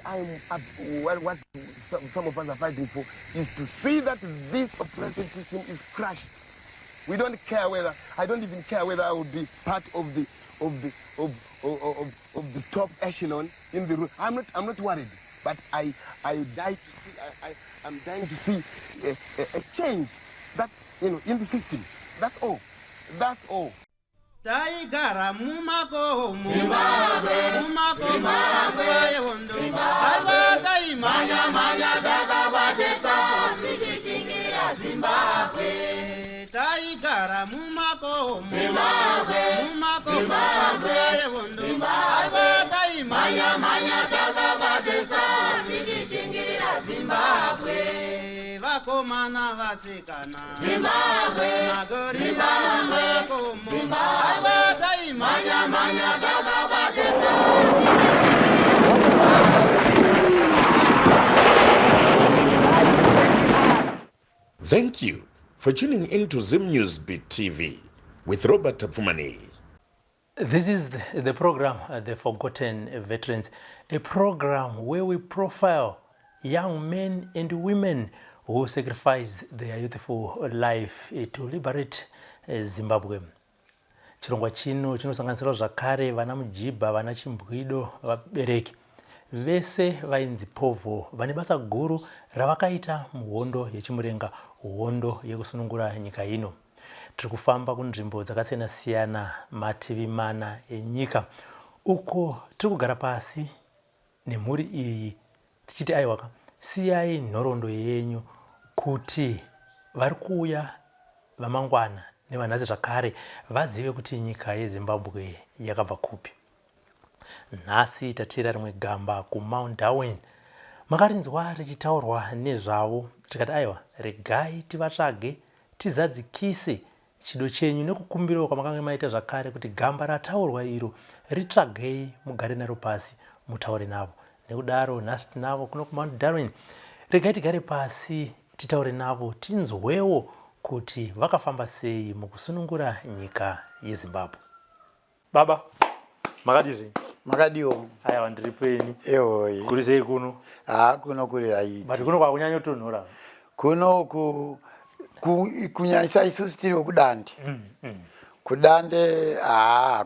I'm up, what some of us are fighting for is to see that this oppressive system is crushed. We don't care whether, I don't even care whether I will be part of the, of the, of the top echelon in the room. I'm not worried, but I die to see, I'm dying to see a change that in the system. That's all. That's all. Taigara mumakomo, mumakomo nguva yehondo. Aiwa, taimhanya mhanya takabatesa tichichingira Zimbabwe. Taigara mumakomo, mumakomo nguva yehondo. Aiwa, taimhanya mhanya takabatesa tichichingira Zimbabwe. Vakomana, vasikana, Zimbabwe. Magorira mumakomo. Aiwa, taimhanya mhanya takabatesa. Thank you for tuning in to Zim News Beat TV with Robert Tafumani. This is the program, The Forgotten Veterans, a program where we profile young men and women who sacrificed their youthful life to liberate Zimbabwe. Chirongwa chino chinosanganisirawo zvakare vana mujibha, vana chimbwido, vabereki vese vainzi povho vane basa guru ravakaita muhondo yechimurenga, hondo yekusunungura nyika ino. Tiri kufamba kunzvimbo dzakasiyana-siyana mativi mana enyika uko tiri kugara pasi nemhuri iyi tichiti aiwaka, siyai nhoroondo yenyu kuti vari kuuya vamangwana nevanhasi zvakare vazive kuti nyika yeZimbabwe yakabva kupi. Nhasi tatira rimwe gamba kuMount Darwin. Makarinzwa richitaurwa nezvavo, tikati aiwa, regai tivatsvage tizadzikise chido chenyu nekukumbirawo kwamakanga maita zvakare kuti gamba rataurwa iro ritsvagei, mugare naro pasi, mutaure navo. Nekudaro nhasi tinavo kuno kuMount Darwin. Regai tigare pasi titaure navo, tinzwewo kuti vakafamba sei mukusunungura nyika yeZimbabwe. Baba, makadii zvenyu? Makadiwo? Aiwa, ndiri peni. Ehoi. Kuri sei kuno? Ha, kuno kuri right. But kuno kwakunyanyotonhora. Kuno kunyanyisa isusu tiri wekudande. Kudande haa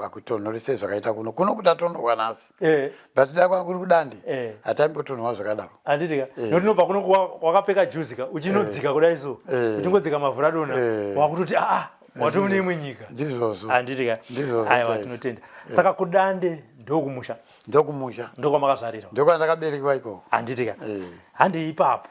hakutonhori sezvakaita kuno. Kuno kutatonhorwa nhasi. But da kwanga kuri kudande hatambotonhorwa zvakadaro. Handitika? Nokuti unobva kuno wakapfeka juzi ka, uchinodzika kudai so, uchingodzika mavhu radonha, wakutoti aa, watova mune imwe nyika. Ndizvozvo. Handitika? Ndizvozvo Aiwa, chaizvo. tinotenda. Saka kudande ndokumusha? Ndokumusha. Ndokwamakazarirwa? Ndokwandakaberekwa ikoko. Handitika? Handi ipapo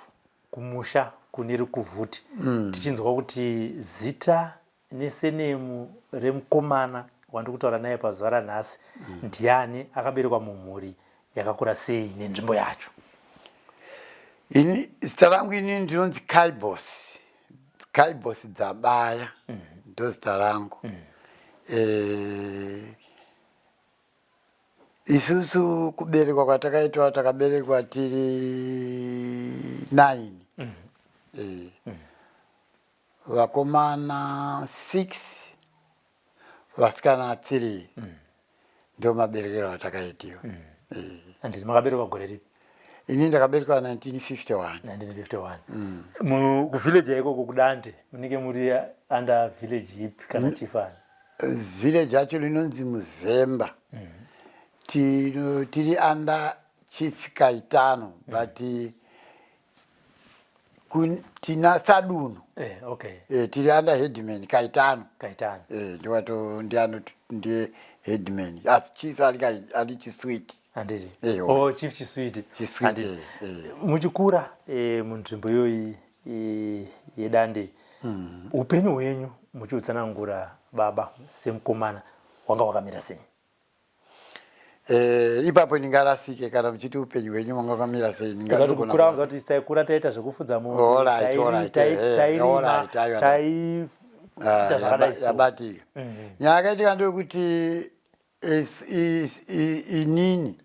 kumusha kune rukuvhuti, tichinzwa kuti zita nesurname remukomana wandiri kutaura naye pazuva ranhasi ndiani, akaberekwa mumhuri yakakura sei nenzvimbo yacho? Ini zita rangu inini ndinonzi Kaibos, Kaibos Dzabaya, ndo zita rangu. Isusu kuberekwa kwatakaitwa, takaberekwa tiri 9, vakomana 6, vasikana 3. Ndo maberekero atakaitiwa. Handiti makaberekwa gore ripi? Ini ndakaberekwa 1951. 1951. Kuvillage yaikoko kudande munenge muri under village ipi kana chifani? Village yacho rinonzi Muzemba. Tiri under Chief Kaitano, but tina Sadunhu. Tiri under headman Kaitano. Kaitano. Ndiwato ndiano ndiye headman, asi chief ari Chiswiti. Handiti? Eh, oh, Chief Chiswiti. Chiswiti. Handiti? Muchikura munzvimbo iyoyi yedande, upenyu hwenyu muchiutsanangura baba, semukomana wanga wakamira sei? Ipapo ndingarasike kana muchiti upenyu hwenyu wanga wakamira sei. Tikati Ndingatogona kukura wanza kuti taikura taita zvekufudza mombe, Alright, tairima, alright, aiwa. taiita Ah, zvakadai so. Yabatika. Nyaya yakaitika ndeyekuti inini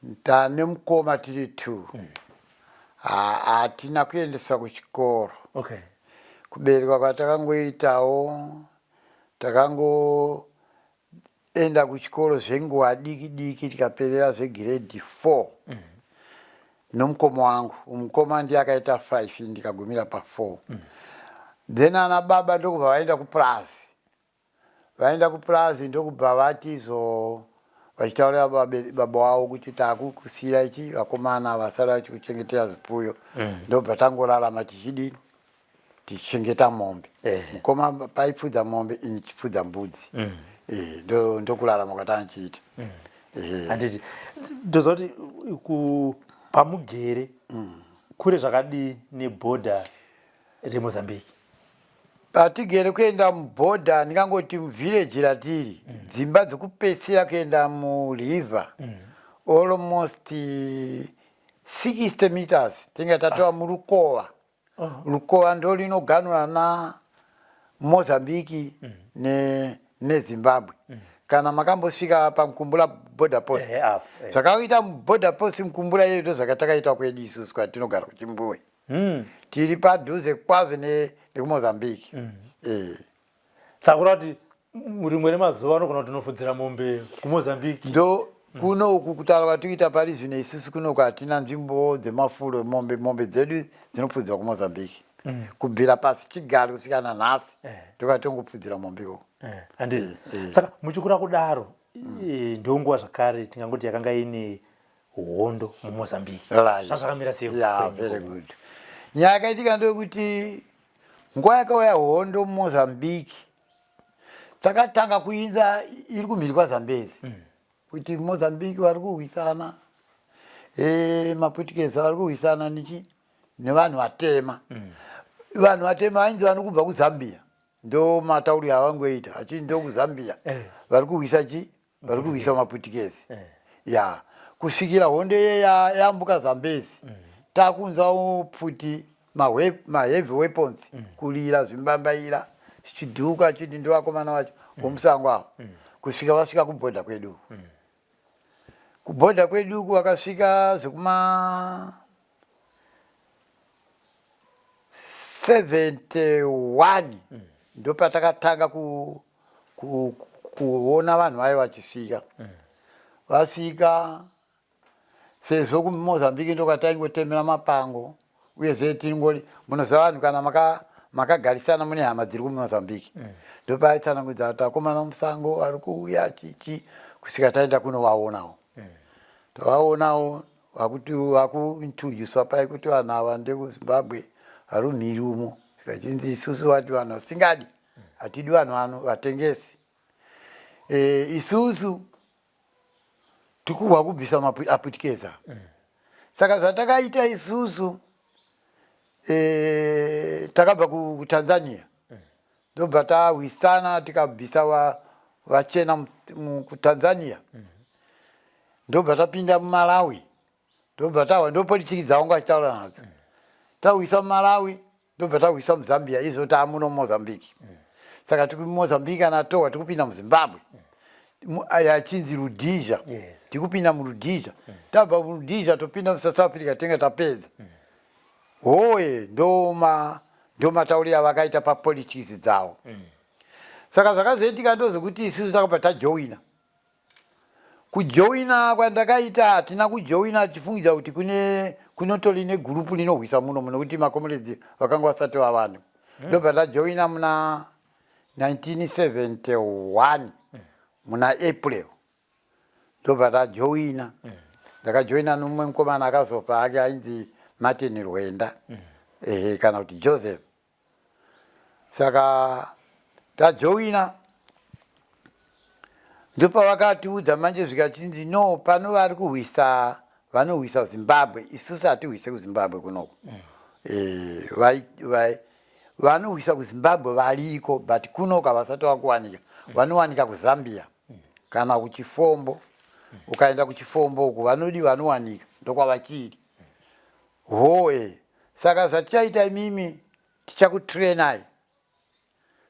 ndane mukoma, tiri two. Hatina kuendeswa kuchikoro. Kuberekwa kwatakangoitawo, takango Takaenda kuchikoro zvenguva diki diki, tikaperera zvegrade 4 nomukoma wangu. Mukoma ndiye akaita 5, ndikagumira pa4. Then ana baba ndokubva vaenda kupurazi. Vaenda kupurazi, ndokubva vatizo vachitaurira baba wavo kuti takukusiyira ichi, vakomana vasara vachikuchengetera zvipfuyo. Ndobva tangorarama tichidini, tichichengeta mombe. Mukoma paipfudza mombe, ini chipfudza mbudzi. Ndokurarama kwatanchiita. Handiti ndoziva kuti pamugere kure zvakadii nebhodha reMozambique? Patigere kuenda mubhodha, ndingangoti muvhireji ratiri, dzimba dzekupesera kuenda muriver almost 60 meters. Tinge tatova murukova. Rukova ndo rinoganura na Mozambique neZimbabwe. Kana makambosvika paMkumbula border post, Apo, eh. Zvakaita border post Mkumbula iyoyo, ndo zvakatakaita kwedu isusu kwatinogara kuChimbuwe. Tiri padhuze kwazvo nekuMozambique. Saka kureva kuti rimwe remazuva anogona kuti unofudzira mombe kuMozambique? Ndo kuno uku kutaura kwatikuita pari zvino, isusu kunoku hatina nzvimbo dzemafuro emombe. Mombe dzedu dzinopfudzwa kuMozambique kubvira pasi chigaro kusvika nanhasi. Ndokatongopfudzira mombe ikoko. Handiti saka muchikura kudaro, ndonguva zvakare tingangoti yakanga ine hondo muMozambique? Zvazvakamira sei? Yeah, very good. Nyaya yakaitika ndeyekuti nguva yakauya hondo muMozambique, takatanga kuinza iri kumhiri kwaZambezi kuti Mozambique vari kurwisana, maPutukezi vari kurwisana nichi nevanhu vatema. Vanhu vatema vainzi vari kubva kuZambia, ndo matauri avangoita achinzi ndo kuZambia vari kurwisa chi, vari kurwisa maPutukezi. Ya, kusvikira hondo iye yambuka Zambezi, takunzwa pfuti, maheavy weapons kurira, zvimbambaira zvichidhuka, chiti ndovakomana vacho vomusango avo, kusvika vasvika kubhodha kwedu. Kubhodha kwedu uku vakasvika zvekuma 71. Ndopatakatanga kuona vanhu vayo vachisvika. Vasvika, sezvo kuMozambique ndokwataingotemera mapango, uyezve tingori, munoziva vanhu kana makagarisana mune hama dziri kuMozambique, ndopaitsanangudza kuti akomana musango vari kuuya chichi, kusvika taenda kunovaonawo. Tavaonawo, vakuti vakuintroducwa pai kuti vanhu ava ndekuZimbabwe vari mhiri umo. Zvikachinzi isusu vati vanhu vasingadi, hatidi vanhu vano vatengesi. Isusu tikuhwa kubvisa aputikeza. Saka zvatakaita isusu, takabva kuTanzania, ndobva tahwisana, tikabvisa vachena kuTanzania, ndobva tapinda muMalawi, ndobva tahwa. Ndo politiki dzavangu achitaura nadzo. Tahwisa muMalawi, ndobva tahwisa muZambia. Izvo taamuno muMozambique. Saka tiri muMozambique, kana tohwa tikupinda muZimbabwe, yachinzi Rhodesia. Tikupinda muRhodesia, tabva muRhodesia topinda muSouth Africa, tinge tapedza hoye. Ndo matauri avakaita papolitics dzavo. Saka zvakazoitika ndozvekuti isusu takabva tajoina. Kujoina kwandakaita, hatina kujoina tichifungidza kuti kune kunotori negurupu rinohwisa muno, nokuti macomrades vakanga vasati vavano. Ndobva tajoina muna 1971 muna April, ndobva tajoina. Ndakajoina nomumwe mukomana akazofa hake, ainzi Martin Rwenda, ehe, kana kuti Joseph. Saka tajoina, ndopavakatiudza manje, zvikachinzi no, pano vari kuhwisa, vanohwisa Zimbabwe, isusu hatihwise kuZimbabwe kunoko. Vanohwisa kuZimbabwe variko, but kunoko havasati vakuwanika. Vanowanika kuZambia kana kuChifombo. Ukaenda kuChifombo uku vanodi, vanowanika, ndokwavachiri hoye. Saka zvatichaita, imimi tichakutrenai.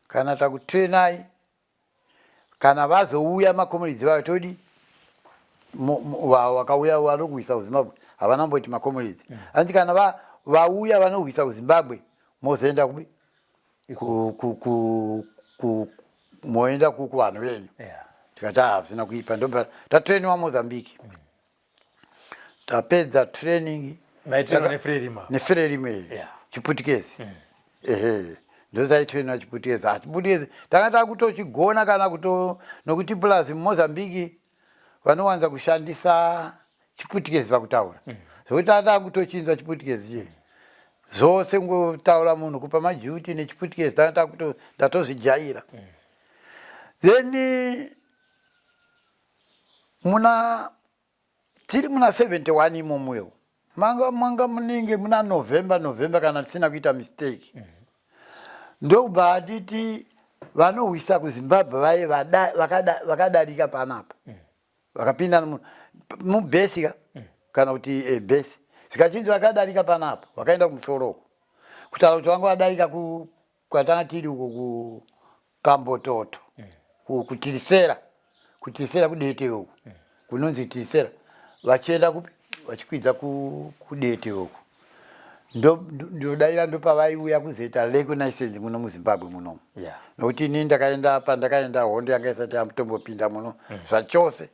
Kana takutrenai, kana vazouya macomrades vayo, todi vakauya vanokuhwisa kuZimbabwe, havana mboti macomrades. Hanzi kana vauya vanohwisa kuZimbabwe, mozoenda kubi, moenda kuvanhu venyu. Tikati ah, hazvina kuipa. Ndobva tatrainiwa Mozambique. Tapedza training. Maitrainwa neFrelimo. NeFrelimo iyi. Chiputukezi. Ehe. Ndosaitrainwa chiputukezi. Ah, chiputukezi tanga takutochigona kana kuto nokuti plus muMozambique vanowanza kushandisa chiputukezi pakutaura. Zvokuti tanga takutochinzwa chiputukezi chiye. Zvose ngotaura munhu kupa majuti nechiputukezi tanga takuto ndatozvijaira. Then muna tiri muna 71 imomoyo manga manga munenge muna November kana tisina kuita mistake. Ndokubva atiti vanohwisa kuZimbabwe vaye vakadarika panapa. Vakapinda mubhesi ka kana kuti bhesi. Zvikachinzi vakadarika panapa vakaenda kumusoro uko. Kutaura kuti vanga vadarika kwatanga tiri uko kuKambototo. Kutirisera. Kutirisera kuDete uko. Kunonzi Tirisera. Vachienda kupi? Vachikwidza kuDete uko. Ndodaira ndopavaiuya kuzoita reconnaissance muno muZimbabwe muno. Nokuti inini ndakaenda apa, ndakaenda hondo yanga isati yatombopinda muno zvachose.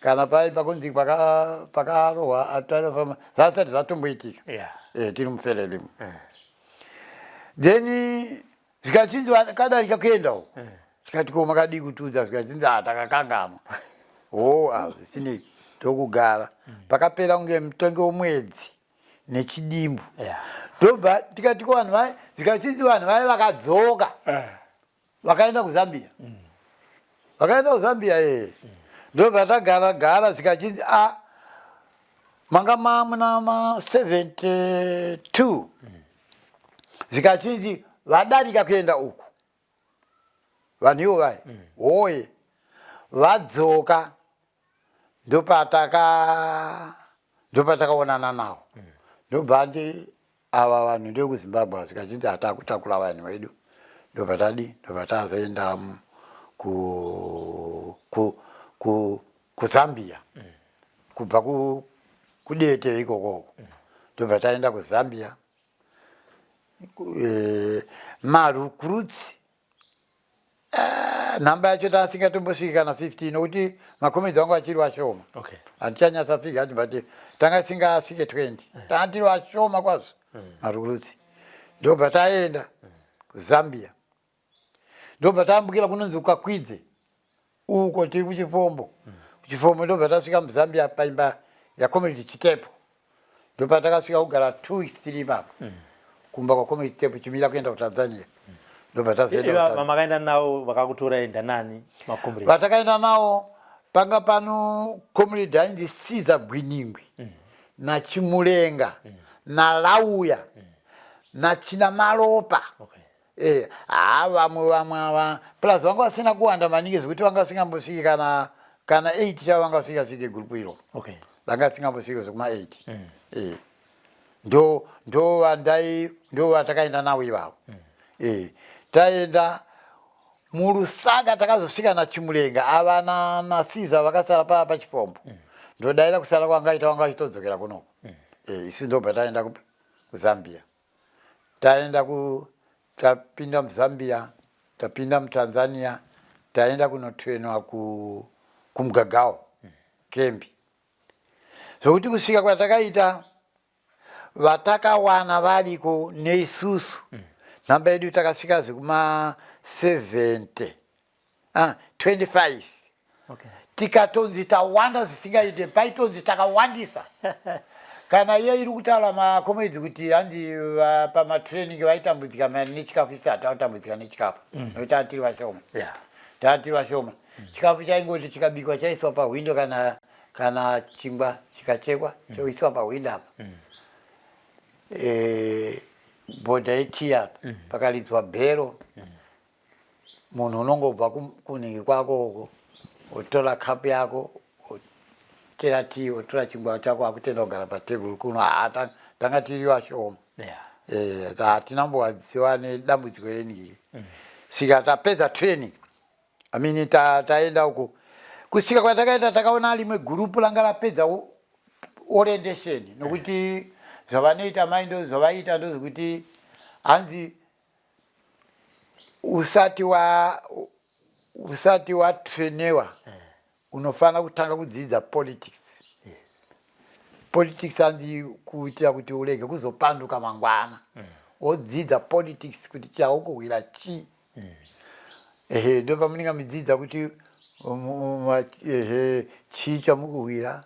Kana pai pakunzi pakarohwa atarafama zvasati zvatomboitika. Tiri muFrelimo. Then zvikachinzi kadarika kuenda uko. Tikati ko makadii kutiudza, zvikachinzi ah, takakanganwa. Oh, ah, zvisinei tokugara. Pakapera kunge mutongo womwedzi nechidimbu. Ndobva tikati ko vanhu vaye, zvikachinzi vanhu vaye vakadzoka. Vakaenda kuZambia. Vakaenda kuZambia Ndobva tagara gara zvikachinzi ah, manga mamuna ma 72. Zvikachinzi vadarika kuenda uku. Vanhu ivo vaye. Hoye. Vadzoka. Ndopatakaonana navo. Ndobva ndi ava vanhu ndekuZimbabwe zvikachinzi hatakutakura vanhu vedu. Ndobva tadi, ndobva tazoenda kuZambia. Kubva kuDete ikoko. Ndobva taenda kuZambia. Marecruits nhamba yacho tasingatombosviki kana 15 nokuti macomrades vangu vachiri vashoma. Handichanyatsa figure yacho but tanga tisingasvike 20. Tanga tiri vashoma kwazvo marecruits. Ndobva taenda kuZambia. Ndobva tayambukira kunonzi Ukakwidze. Uko tiri kuChifombo. Kuchifombo ndobva tasvika muZambia paimba yaComrade Chitepo. Ndopatakasvika kugara 2 weeks tiri ipapo. Kumba kwaComrade Chitepo chimira kuenda kuTanzania. Ndobva tazoenda kuTanzania. Vamakaenda navo vakakutora enda nani macomrades? Vatakaenda navo panga pano comrade ainzi Caesar Gwiningwi. NaChimurenga. NaLauya. NaChina Malopa. Vamwe vamwe ava plus vanga vasina kuwanda maningi zvekuti vanga vasingambosviki kana 8 chavo vanga vasingasvike group iro. Vanga vasingambosviki zvekuma 8. Ndo vandai, ndo vatakaenda navo ivavo. Taenda muLusaka takazosvika naChimurenga ava na Caesar vakasara paChifombo. Ndodaira kusara kwangaita vanga vachitodzokera kunoko. Isu ndobva taenda kuZambia. Taenda ku tapinda muZambia, tapinda muTanzania, taenda kunotrainwa kuMugagao kembi. Zvokuti kusvika kwatakaita vatakawana variko neisusu nhamba yedu takasvika zvekuma 70 25. Tikatonzi tawanda zvisingaite, paitonzi takawandisa. Kana iye iri kutaura macomrades kuti hanzi pamatraining vaitambudzika mari nechikafu, isu hatakutambudzika nechikafu. Nokuti tatiri vashoma. Tatiri vashoma. Chikafu chaingoti chikabikwa chaiswa pahwindo kana chingwa chikachekwa choiswa pahwindo apa. Bhodha yetii apa pakaridzwa bhero. Munhu unongobva kunhingi kwako uko wotora kapu yako wotera tii wotora chingwa chako akutenda kugara patebhuru kuno. Tanga tiri vashoma. Hatina kumbowadziwa nedambudziko renhingi. Svika tapedza training. I mean, taenda uko. Kusvika kwatakaita takaona rimwe gurupu ranga rapedza orientation nokuti zvavanoita mai ndo zvavaita ndozvekuti hanzi usati watrainewa. Unofanira kutanga kudzidza politics. Politics hanzi kuitira kuti urege kuzopanduka mangwana. Wodzidza politics kuti chaukuhwira chii. Ehe, ndo pamunenge mudzidza kuti ehe, chii chamukuhwira.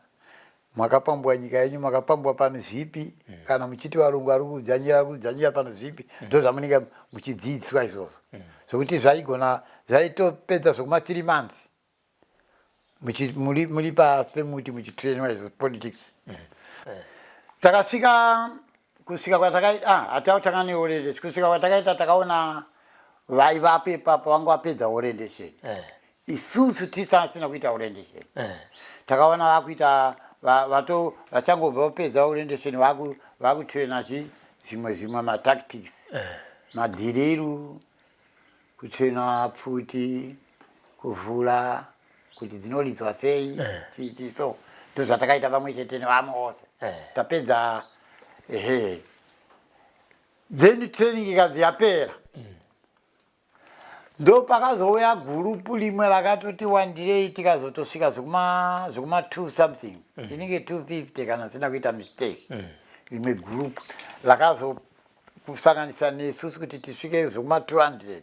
Makapambwa nyika yenyu, makapambwa pano zvipi? Kana muchiti varungu vari kudzvanyira, vari kudzvanyira pano zvipi? Ndo zvamunenge muchidzidziswa izvozvo. Zvokuti zvaigona zvaitopedza zvekuma 3 months muri pasi pemuti muchitrenwa izvo politics. Takasvika, kusvika kwatakaita, hatakutanga neorientation. Kusvika kwatakaita, takaona vaivapo ipapo vanga vapedza orientation. Isusu tisasina kuita orientation. Takaona vakuita vato vachangobva vapedza orientation, vakutraina chi zvimwe matactics, madhiriru, kutraina pfuti, kuvhura kuti dzinoridzwa sei, chii. So ndo zvatakaita pamwe chete nevamwe vose. Tapedza, ehe, then training ikanzi yapera, ndo pakazouya gurupu rimwe rakatoti wandirei, tikazotosvika zvekuma 2 something, inenge 250 kana zvisina kuita mistake. Rimwe gurupu rakazokusanganisa nesusu kuti tisvike zvekuma 200.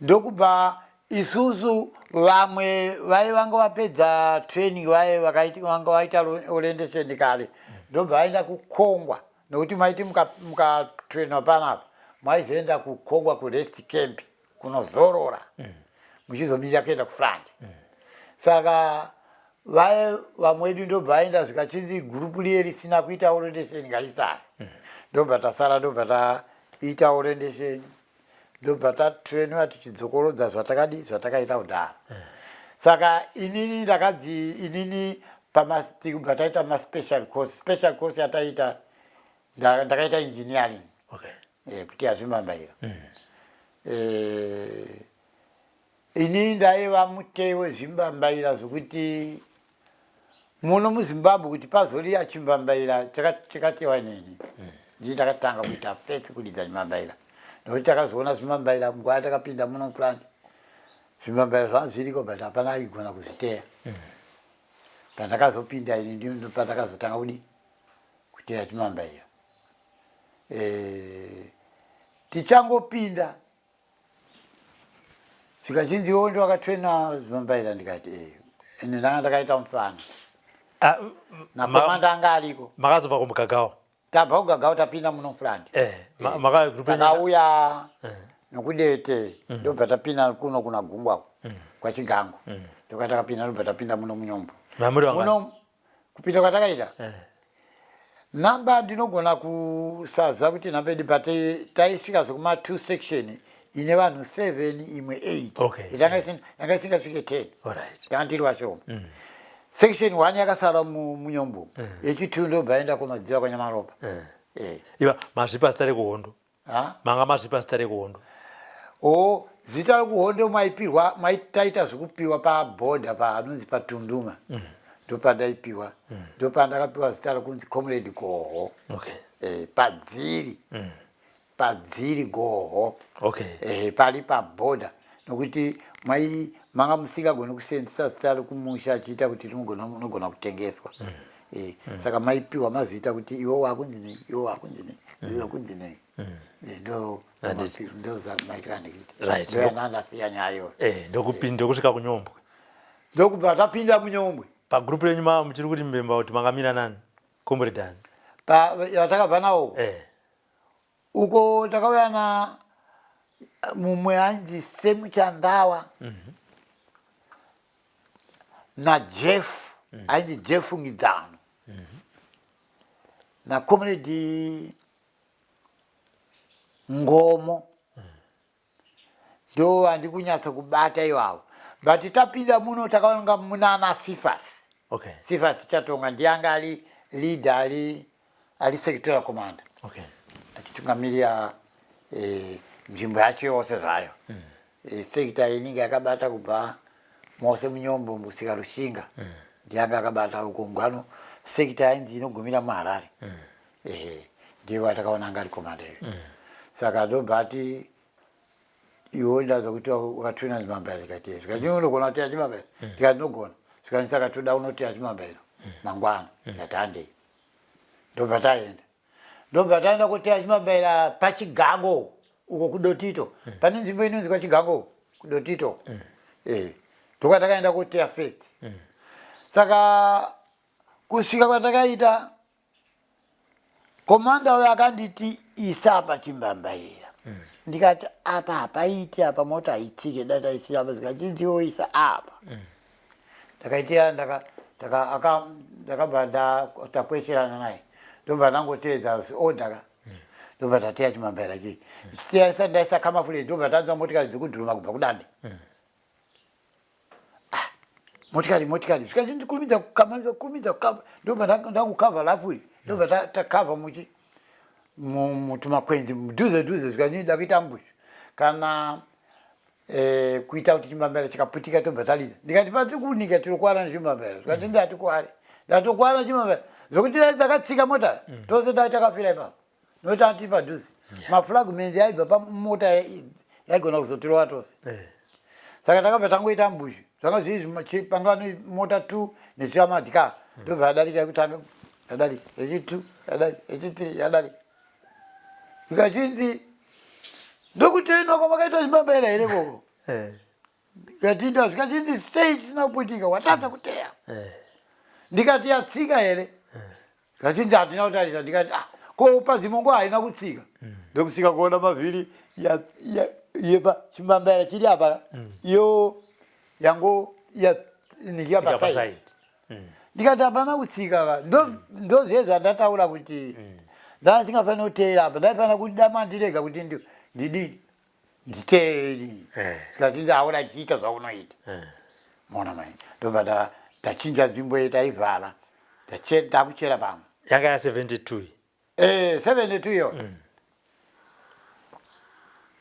Ndokubva isusu vamwe vaivanga vapedza training, vaye vanga vaita orientation kare, ndobva vaenda kukongwa, nokuti maiti mukatrainwa panapa, maizoenda kukongwa kurest camp kunozorora, muchizomirira kuenda kufront. Saka vaye vamwe vedu ndobva vaenda, zvikachinzi gurupu riye risina kuita orientation ngarisare. Ndobva tasara, ndobva taita orientation, ndobva tatrainwa tichidzokorodza zvatakadi zvatakaita kudhara. Saka inini ndakadzi inini tikubva taita maspecial course. Special course yataita, ndakaita engineering. Kuti yazvimbambaira. Inini ndaiva mutei wezvimbambaira, zvokuti muno muZimbabwe kuti pazoriya chimbambaira chakatewa neni. Ndii ndakatanga kuita first kuridza chimbambaira, nokuti takazoona zvimbambaira nguva yatakapinda muno mufront. Zvimbambaira zvanga zviriko, but hapana aigona kuzviteya. Pandakazopinda ini, ndiyo pandakazotanga kudi kuteya chimambaira. Tichangopinda, zvikachinzi iwo ndo akatraina zvimambaira. Ndikati ende ndanga ndakaita mufana nacommander anga ariko. Makazobva kumugagawo? Tabva kugagawo, tapinda muno mufront. Maka group Takauya nokudete, ndobva tapinda kuno kuna Gungwa kwaChigango, ndoka takapinda, ndobva tapinda muno muNyombo. Mamuri wanga Muno kupinda kwatakaita, namba ndinogona kusaziva kuti namba yedu, but taisvika zvekuma 2 section ine vanhu 7, imwe 8. Yanga isingasvike 10. Tanga tiri vashoma. Section 1 yakasara muNyombo, yechi2 ndobva yaenda kumadziva kwaNyamaropa. Iva mazvipa zita rekuhondo? Ha? Manga mazvipa zita rekuhondo? O, zita rekuhondo maipirwa, taita zvekupiwa pabhodha paanonzi paTunduma. Ndopandaipiwa, ndopandakapiwa zita rekunzi Comrade Goho. Padziri, padziri Goho. Pari pabhodha, nokuti mai manga musingagoni kusenzesa zita rekumusha achiita kuti rinogona kutengeswa. Saka maipiwa mazita kuti iwe wakunzi nei, iwe wakunzi nei, iwe wakunzi nei. Ndo Handiti. Ndo zamaitira ndikuita. Ndoyanandasiya nyaya iyoyo. Ndokusvika kuNyombwe. Ndokubva tapinda muNyombwe. Pagrupu renyu ma muchiri kuti mbemba kuti mangamira nani, Comrade ani? Vatakabva nawo uko, takauya na mumwe ainzi Semuchandawa naJeff, ainzi Jeff Ngidzano, nacomrade Ngomo. Ndo handi kunyatsa kubata ivavo, but tapinda muno takaonga munana Sifas. Sifas Chatonga ndiye anga ari leader, ari sectoral commander, achitungamirira nzvimbo yacho yose zvayo. Sector inenge yakabata kubva mose muNyombo kusvika Rushinga, ndiye anga akabata uko Ngwano. Sector yainzi inogumira muHarare. Ehe, ndiye watakaona anga ari commander iyo. Saka ndobva ati Iwe ndaza kuti wakatraina chimambaira. Ndikati, "Yes." Zvikati, "Unogona kuteya chimambaira?" Ndikati, "Ndinogona." Zvikati, "Saka toda unoteya chimambaira mangwana." Ndikati, "Handei." Ndobva taenda, ndobva taenda kuteya chimambaira paChigango uko kuDotito. Pane nzvimbo inonzi kwaChigango kuDotito. Ndokwatakaenda kuteya first. Saka kusvika kwatakaita, commander uyo akanditi, "Isa apa chimbambaira." Ndikati, "Apa hapaiti, apa mota haitsike, dai taisira apa." Zvikachinziwo, "Isa apa." Ndakaitia ndakabva takwesherana naye, ndobva ndangoteedza order ka. Ndobva tateya chimambaira chii, chiteya isati ndaisa camouflage, ndobva tanzwa motikari dzikudhuruma kubva kuDande. Ah, motikari, motikari! Zvikati, "Ndikurumidza kukurumidza kurumidza kukava." Ndobva ndangukavha rifle, ndobva takavha muchi mutumakwenzi mudhuze dhuze. Zvikati, "Da kuita ambush kana kuita kuti chimbambaira chikaputika, tobva taridza." Ndikati, "Patiri kunika tiri kuwara nechimbambaira." Zvikati, "Ndi hatikuwari." Ndatokuwara nechimbambaira zvokuti dai dzakatsika mota tose dai takafira ipapo, nokuti atiri padhuze. Mafragments aibva pamota yaigona kuzotirova tose. Saka takabva tangoita ambush. Zvanga zviri panga mota two nechiamadya, ndobva yadarika yekutanga, yadarika yechi2, yadarika yechi3, yadarika. Zvikachinzi, "Ndokutenwa kwamakaita chimbambaira here koko?" Ndikatinda. Zvikachinzi, "Sei chisina kuputika? Watadza kuteya." Ndikati, "Yatsika here?" Zvikachinzi, "Hatina kutarisa." Ndikati, "Ah, ko pazimongo haina kutsika?" Ndokusvika kuona mavhiri yepa chimbambaira chiri apa, iyo yango nikia Tsika paside. Paside. Ndikati, "Hapana kutsika ka." Ndozviye zvandataura kuti ndasingafaniri kuteera apa, ndaifanira kudama ndirega kuti ndidini, nditeeri. Zvikachinzi, "Aura chiita zvaunoita." Mona mai, ndobva tachinja nzvimbo ye taivhara, takuchera pamwe. Yanga ya72? 72 iyo.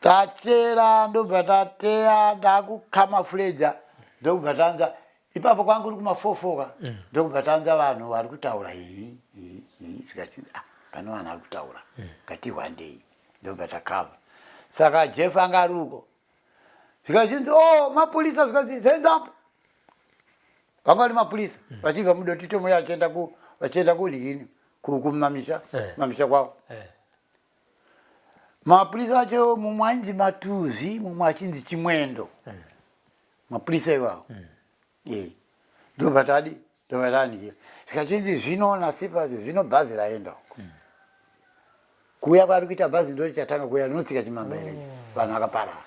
Tachera, ndobva tateya, ndakucamouflager, ndokubva tanza ipapo kwangu kuri kumafofoka, ndokubva tanza vanhu vari kutaura iyi iyi iyi. Zvikachinzi, "Ah, pane vanhu vari kutaura, ngatihwandei." Ndobva takava. Saka Jeff anga ari uko. Zvikachinzi, "O, mapurisa." Zvikanzi, "Hands up." Vanga vari mapurisa vachibva muDotito muya, vachienda vachienda kulikini, kumamisha. Mamisha kwavo. Mapurisa acho, mumwe ainzi Matuzi, mumwe achinzi Chimwendo, mapurisa iwawo. Ndobva tadi, ndobva tanikira. Zvikachinzi, "Zvino nasifasi, zvino bhazi raenda uko." Kuuya kwari kuita bhazi, ndo richatanga kuuya rinotsika chimambaira ichi, vanhu vakaparara.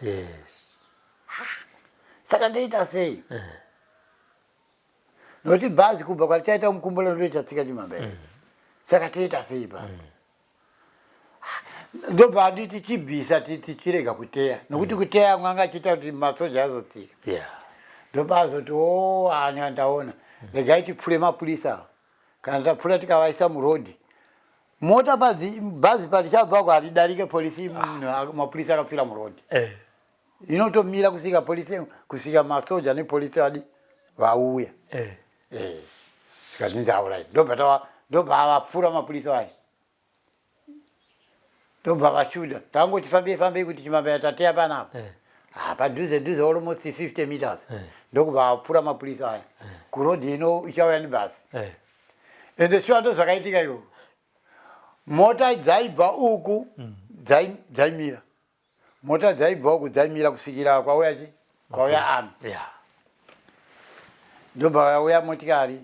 Saka ndoita sei? Nokuti bhazi kubva kwarichaita mukumbula, ndo richatsika chimambaira. Saka toita sei pa? Ndobva anditi, "Chibvisa, tichirega kuteya," nokuti kuteya mwanga achiita kuti masoja azotsika. Ndobazoti, "O, anya ndaona, regai tipfure mapurisa ava. Kana tapfura, tikavaisa murodhi, mota padzi bhazi parichabvako haridarike polisi, mapurisa akapfira murodhi. Inotomira kusvika polisi, kusvika masoja nepolisi vadi vauya." Zvikazvinzi, "Alright." Ndobva ndobva vapfura mapurisa vaya, ndobva vashuda. Tangoti fambei fambei kuti chimambaira tateya panapa. Ah, padhuze dhuze, almost 50 meters, ndokubva vapfura mapurisa aya kurodhi ino ichauya nebhasi. Ende shuwa ndo zvakaitika ikoko. Mota dzaibva uku dzaimira, mota dzaibva uku dzaimira kusvikira kwauya chi kwauya army. Ndobva yauya motikari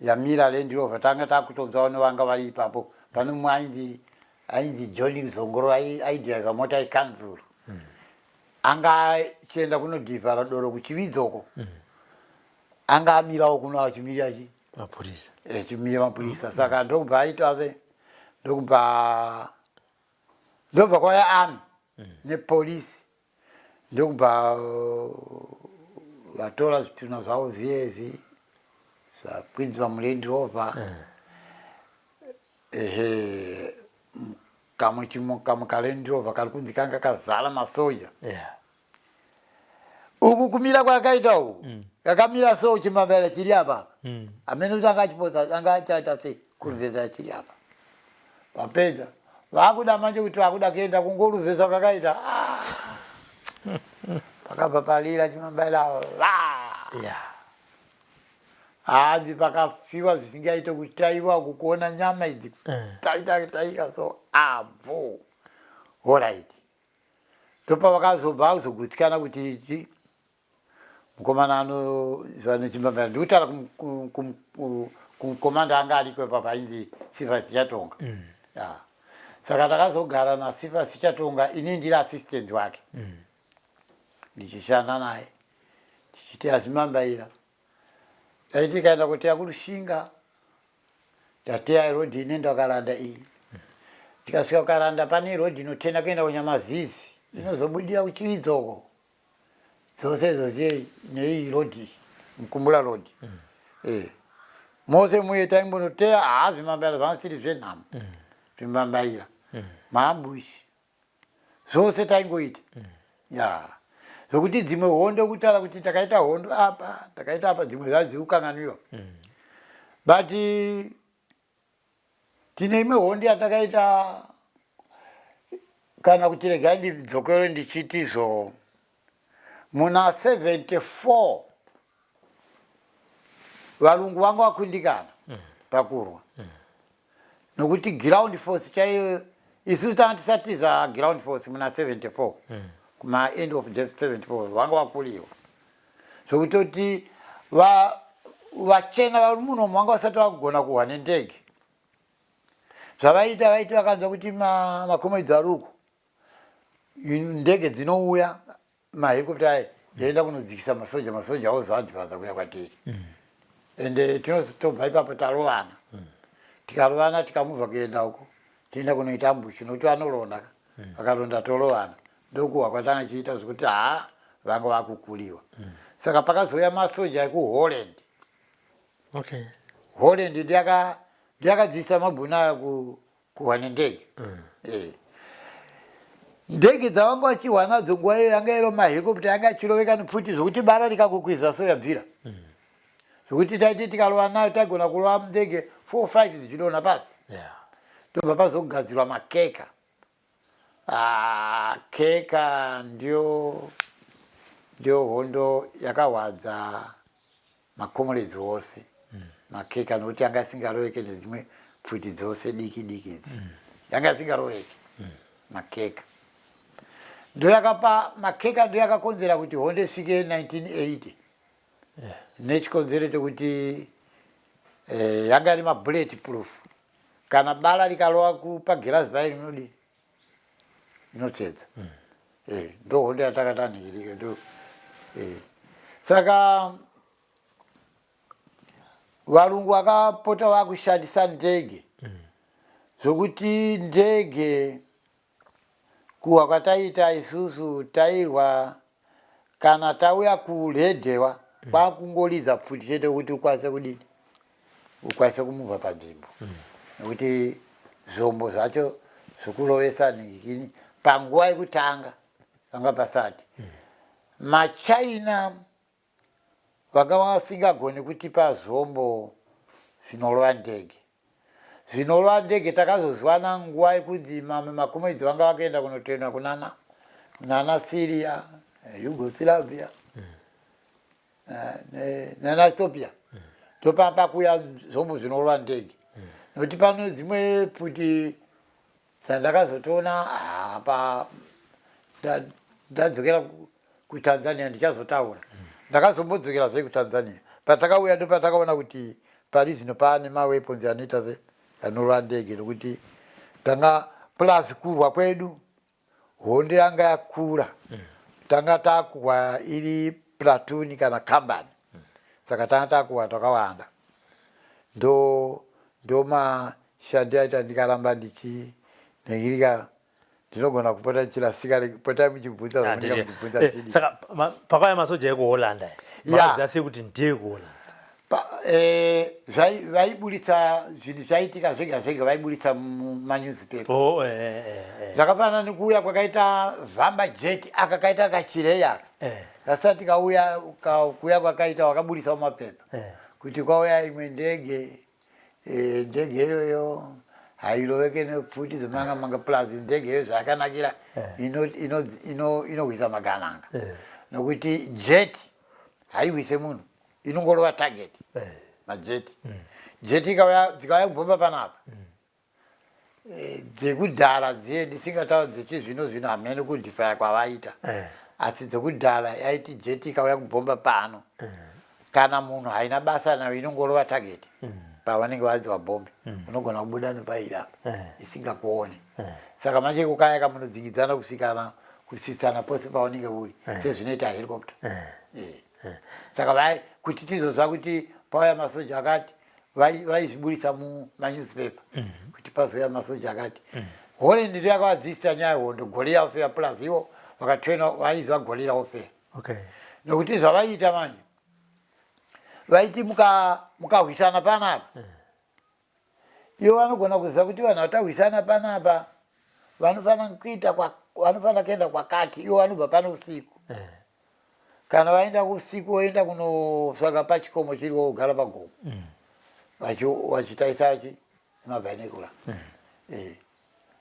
yamira, Land Rover. Tanga takutonzwa nevanga vari ipapo. Pane mumwe ainzi John Zongoro, aidhiraivha mota yekanzuru, anga achienda kunodhivhara doro kuChividzoko. Anga amirawo kuno achimirira chi Mapurisa. Achimirira mapurisa. Saka ndokubva aita se ndokubva ndobva kwauya army nepolisi, ndokubva vatora zvitunha zvavo zviyezvi, zvapinzwa muLand Rover. Ehe, kamwe kamwe kaLand Rover kari kunzi kanga kazara masoja. Uku kumira kwakaita uku, kakamira so, chimambaira chiri apa. Amene kuti anga achipotsa, anga achaita sei kuruvhesa chiri apa. Vapedza, vakuda manje kuti vakuda kuenda kungoruvhesa kwakaita. Ah! Pakabva palira chimambaira va. Hanzi pakafiwa zvisingaite kutaiwa kukuona nyama idzi taita taika so abvo. Alright. Ndopavakazobva kuzogutsikana kuti ichi mukomana anoziva nechimbambaira ndikutaura kumukomanda anga ariko ipapo ainzi Sifa Sichatonga. Ya. Saka takazogara naSifa Sichatonga, ini ndiri assistant wake. Ndichishanda naye tichiteya zvimambaira. Taiti tikaenda kuteya kuRushinga, tateya rodhi inoenda kuKaranda iyi. Tikasvika kuKaranda pane rodhi inotena kuenda kuNyamazizi, inozobudira kuChividzo uko. Dzose idzo ziye neiyi rodhi, Mukumbura rodhi. Mose muye taimbonoteya haa zvimambaira zvanga zvisiri zvenhamo. Zvimambaira, maambushi. Zvose taingoita. Ya. Zvokuti dzimwe hondo kutaura kuti takaita hondo apa, takaita apa, dzimwe dzadzikukanganwiwa. But tine imwe hondo yatakaita, kana kuti regai ndidzokere ndichiti zo muna 74 varungu vanga vakundikana pakurwa nokuti ground force chaiyo isusu tanga tisatiza ground force muna 74 kuma end of 74 vanga vakuliwa zvokutoti vachena vari munomu vanga vasati vakugona kuhwa nendege. Zvavaita vaiti vakanzwa kuti makomedzi ari uku, ndege dzinouya mahelikopta aya yaenda kunodzikisa masoja, masoja ozoadvanza kuya kwatiri. Ende tinotobva ipapo tarovana. Tikarovana tikamubva kuenda uko, toenda kunoita ambush nokuti vanoronda. Vakaronda torovana. Ndokuhwa kwatanga chiita zvekuti haa vanga vakukuliwa. Saka pakazouya masoja ekuHolland. Holland ndiyakadzidzisa mabhunu aya kuhwa nendege. Ndege dzavanga vachihwa nadzo nguva iyo yanga iro mahelikopta yanga achiroveka nepfuti zvokuti bara rikakukwiza so yabvira. Zvokuti taiti tikarova nayo taigona kurova ndege 4 5 dzichidonha pasi. Ndobva pazogadzirwa makeka. Keka ndiyo hondo yakahwadza makomuredzi ose. Makeka nokuti yanga isingaroveke nedzimwe pfuti dzose diki diki idzi. Yanga isingaroveke. Makeka. Ndo yakapa makeka ndo yakakonzera kuti hondo isvike 1980. Nechikonzero chekuti yanga iri mabullet proof. Kana bala rikarova pagirazi paye rinodii? Rinotsvedza. Ndo hondo yatakatanhirika ndo. Saka varungu vakapota vakushandisa ndege. Zvokuti ndege kuwa kwataiita isusu tairwa kana tauya kuredhewa kwakungoridza pfuti chete kuti ukwanise kudini, ukwanise kumubva panzvimbo. Nekuti zvombo zvacho zvekurovesa nhingikini panguva yekutanga panga pasati. MaChina vanga vasingagoni kutipa zvombo zvinorova ndege. Zvinorova ndege takazozwana nguva yekunzi mamwe makomedzi vanga vakaenda kunotenwa kunana Syria, Yugoslavia, nana Ethiopia. Ndopamba kuya zvombo zvinorova ndege. Nokuti pano dzimwe pfuti dzandakazotoona apa ndadzokera kuTanzania ndichazotaura. Ndakazombodzokera zve kuTanzania. Patakauya ndopatakaona kuti pari zvino paane maweapons anoita se anorova ndege nokuti tanga plus kurwa kwedu hondo yanga yakura. Tanga takurwa iri platoon kana company. Saka tanga takurwa takawanda. Ndo mashandi aita ndikaramba ndichinhingirika ndinogona kupota ndichirasika, potai muchibvunza zvamunenge muchibvunza zvidiki. Saka pakauya masoja ekuHolland aya, makaziva sei kuti ndeyekuHolland? Vaiburitsa zvinhu zvaitika zvega zvega, vaiburitsa mumanewspaper. Zvakafanana nekuuya kwakaita Vamba Jet, aka kaita kachireyi aka. Kasati kauya, kuuya kwakaita wakaburitsa mumapepa. Kuti kwauya imwe ndege, ndege iyoyo Hairoveke nepfuti dzemanga manga plus ndege iyo zvayakanakira inohwisa magananga nokuti jet haiwise munhu, inongorova target. Majet, jet ikauya, dzikauya kubhomba panapa, dzekudhara dziye, ndisingataura dzechizvino zvino, hamene kudhifaya kwavaita, asi dzekudhara yaiti jet ikauya kubhomba pano, kana munhu haina basa nayo, inongorova target pavanenge vanzi vabhombe. Unogona kubuda nepaida apa isingakuone. Saka manje kukaya kamunodzingidzana kusvikana kusvitsana pose paunenge uri, sezvinoita helicopter. Saka vai kuti tizozva kuti pauya masoja akati, vaizviburisa mumanewspaper kuti pazouya masoja akati. Holland ndo yakavadzidzisa nyaya yehondo, guerrilla warfare, plus ivo vakatraina, vaiziva guerrilla warfare. Nokuti zvavaiita manje, vaiti mukahwisana panapa, ivo vanogona kuziva kuti vanhu vatahwisana panapa vanofanira kuita vanofanira kuenda kwakati. Ivo vanobva pano usiku. Kana vaenda usiku, voenda kunosvaka pachikomo chiriwo, kugara pagomo, vachitarisa chi mabinocular.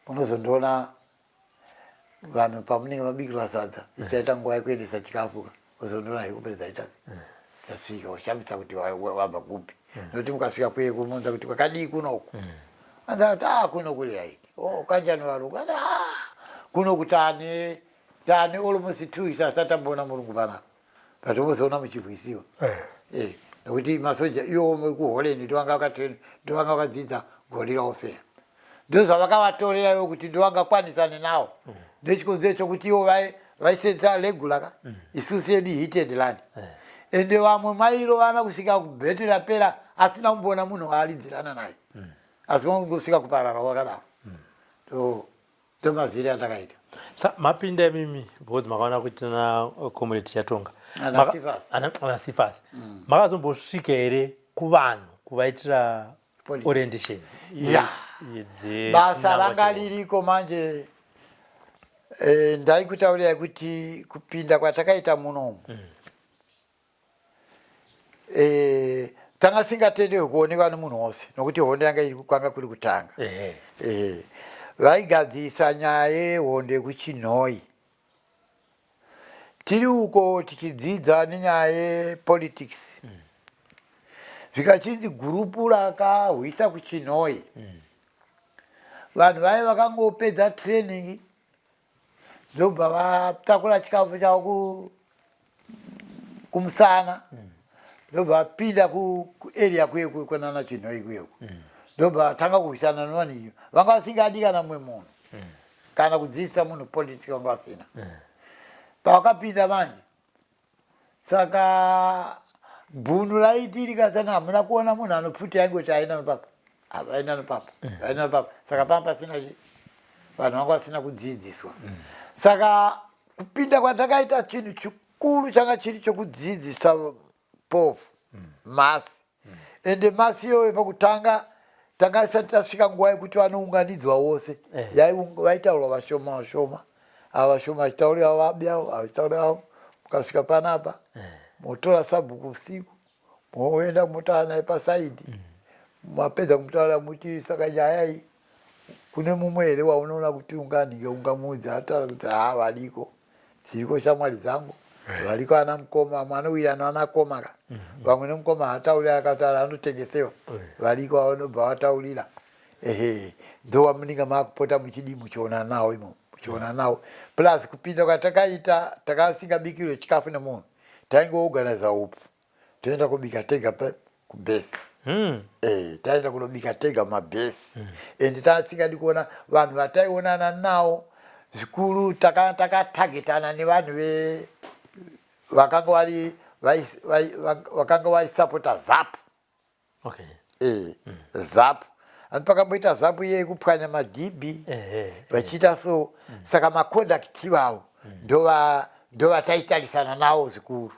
Unozondoona vanhu pamunenge mabikirwa sadza, ichaita nguva yekuendesa chikafu, uzondoona helicopter dzaita dzasvika, ushamisa kuti wabva kupi, nokuti mukasvika kuye kumunza kuti kwakadii kunoku, anza kuti a kuno kuri right, o kanjani varungu ati a kunoku tane almost 2 weeks asati tamboona murungu panapa, patombozoona muchirwisiwa. Nokuti masoja iwo kuHolland ndovanga vakatrain, ndovanga vakadzidza guerrilla warfare, ndozvavakavatorera ivo kuti ndovangakwanisane nawo. Ndechikonzero chokuti ivo vaisenzesa regular ka, isusu yedu hit and run. Ende vamwe mairovana kusvika kubheti rapera asina kumboona munhu waaridzirana naye, asi vangosvika kuparara wakadaro. Ndomaziri atakaita. Sa mapinda imimi, because makaona kuti na Comrade Chatonga. Ana Cephas. Ana Cephas. Makazombosvika here kuvanhu kuvaitira Politics? Orientation? Ya. Basa chinangwa ranga chehondo. Ririko manje. Ndaikutaurirai kuti kupinda kwatakaita munomu, tanga singatenderwi kuonekwa nemunhu wose, nokuti hondo yanga iri kwanga kuri kutanga. Vaigadzirisa nyaya yehondo yekuChinhoi. Tiri uko tichidzidza nenyaya yepolitics, zvikachinzi group rakahwisa kuChinhoi, vanhu vaive vakangopedza training, ndobva vatakura chikafu chavo kumusana, ndobva vapinda kuarea kuye kunana Chinhoi kuyeku, ndobva vatanga kurwisana nevanhu. Vanga vasingadi kana mumwe munhu kana kudzidzisa munhu politics, vanga vasina. Pavakapinda manje, saka bhunu raiti rikatana, hamuna kuona munhu anopfuti, aingoti aenda nopapa, vaenda nopapa, vaenda nopapa. Saka panga pasina vanhu vanga vasina kudzidziswa. Saka kupinda kwatakaita, chinhu chikuru changa chiri chokudzidzisa povo mass. Ende mass iyoyo pakutanga tanga isati tasvika nguva yekuti vanounganidzwa vose. Vaitaurwa vashoma vashoma, ava vashoma vachitaurira vabi avo, ava vachitaurira avo. Mukasvika panapa, motora sabhuku usiku, moenda motaura naye paside. Mapedza kumutaura, muti saka nyaya iyi kune mumwe here waunoona kuti unganhinge ungamuudza? Ataura kuti ha, variko, dziriko shamwari dzangu, variko ana mukoma, vamwe anowirana ana koma ka, vamwe nemukoma haatauri, akataura anotengesewa. Variko vanobva vataurira. Ehe, ndowamunenge maakupota muchidii, muchiona nawo imo, muchiona nawo. Plus kupinda kwatakaita, takasingabikirwe chikafu nemunhu, taingoorganiza upfu, toenda kubika tega kubhesi. Taenda kunobika tega mumabhesi. Ende tasingadi kuona vanhu vataionana nawo zvikuru, takatagetana nevanhu ve vakanga vari vakanga vaisapota ZAPU. ZAPU ani pakamboita ZAPU iye yekupwanya madhibhi, vachiita so. Saka macontacts ivavo ndovataitarisana nawo zvikuru.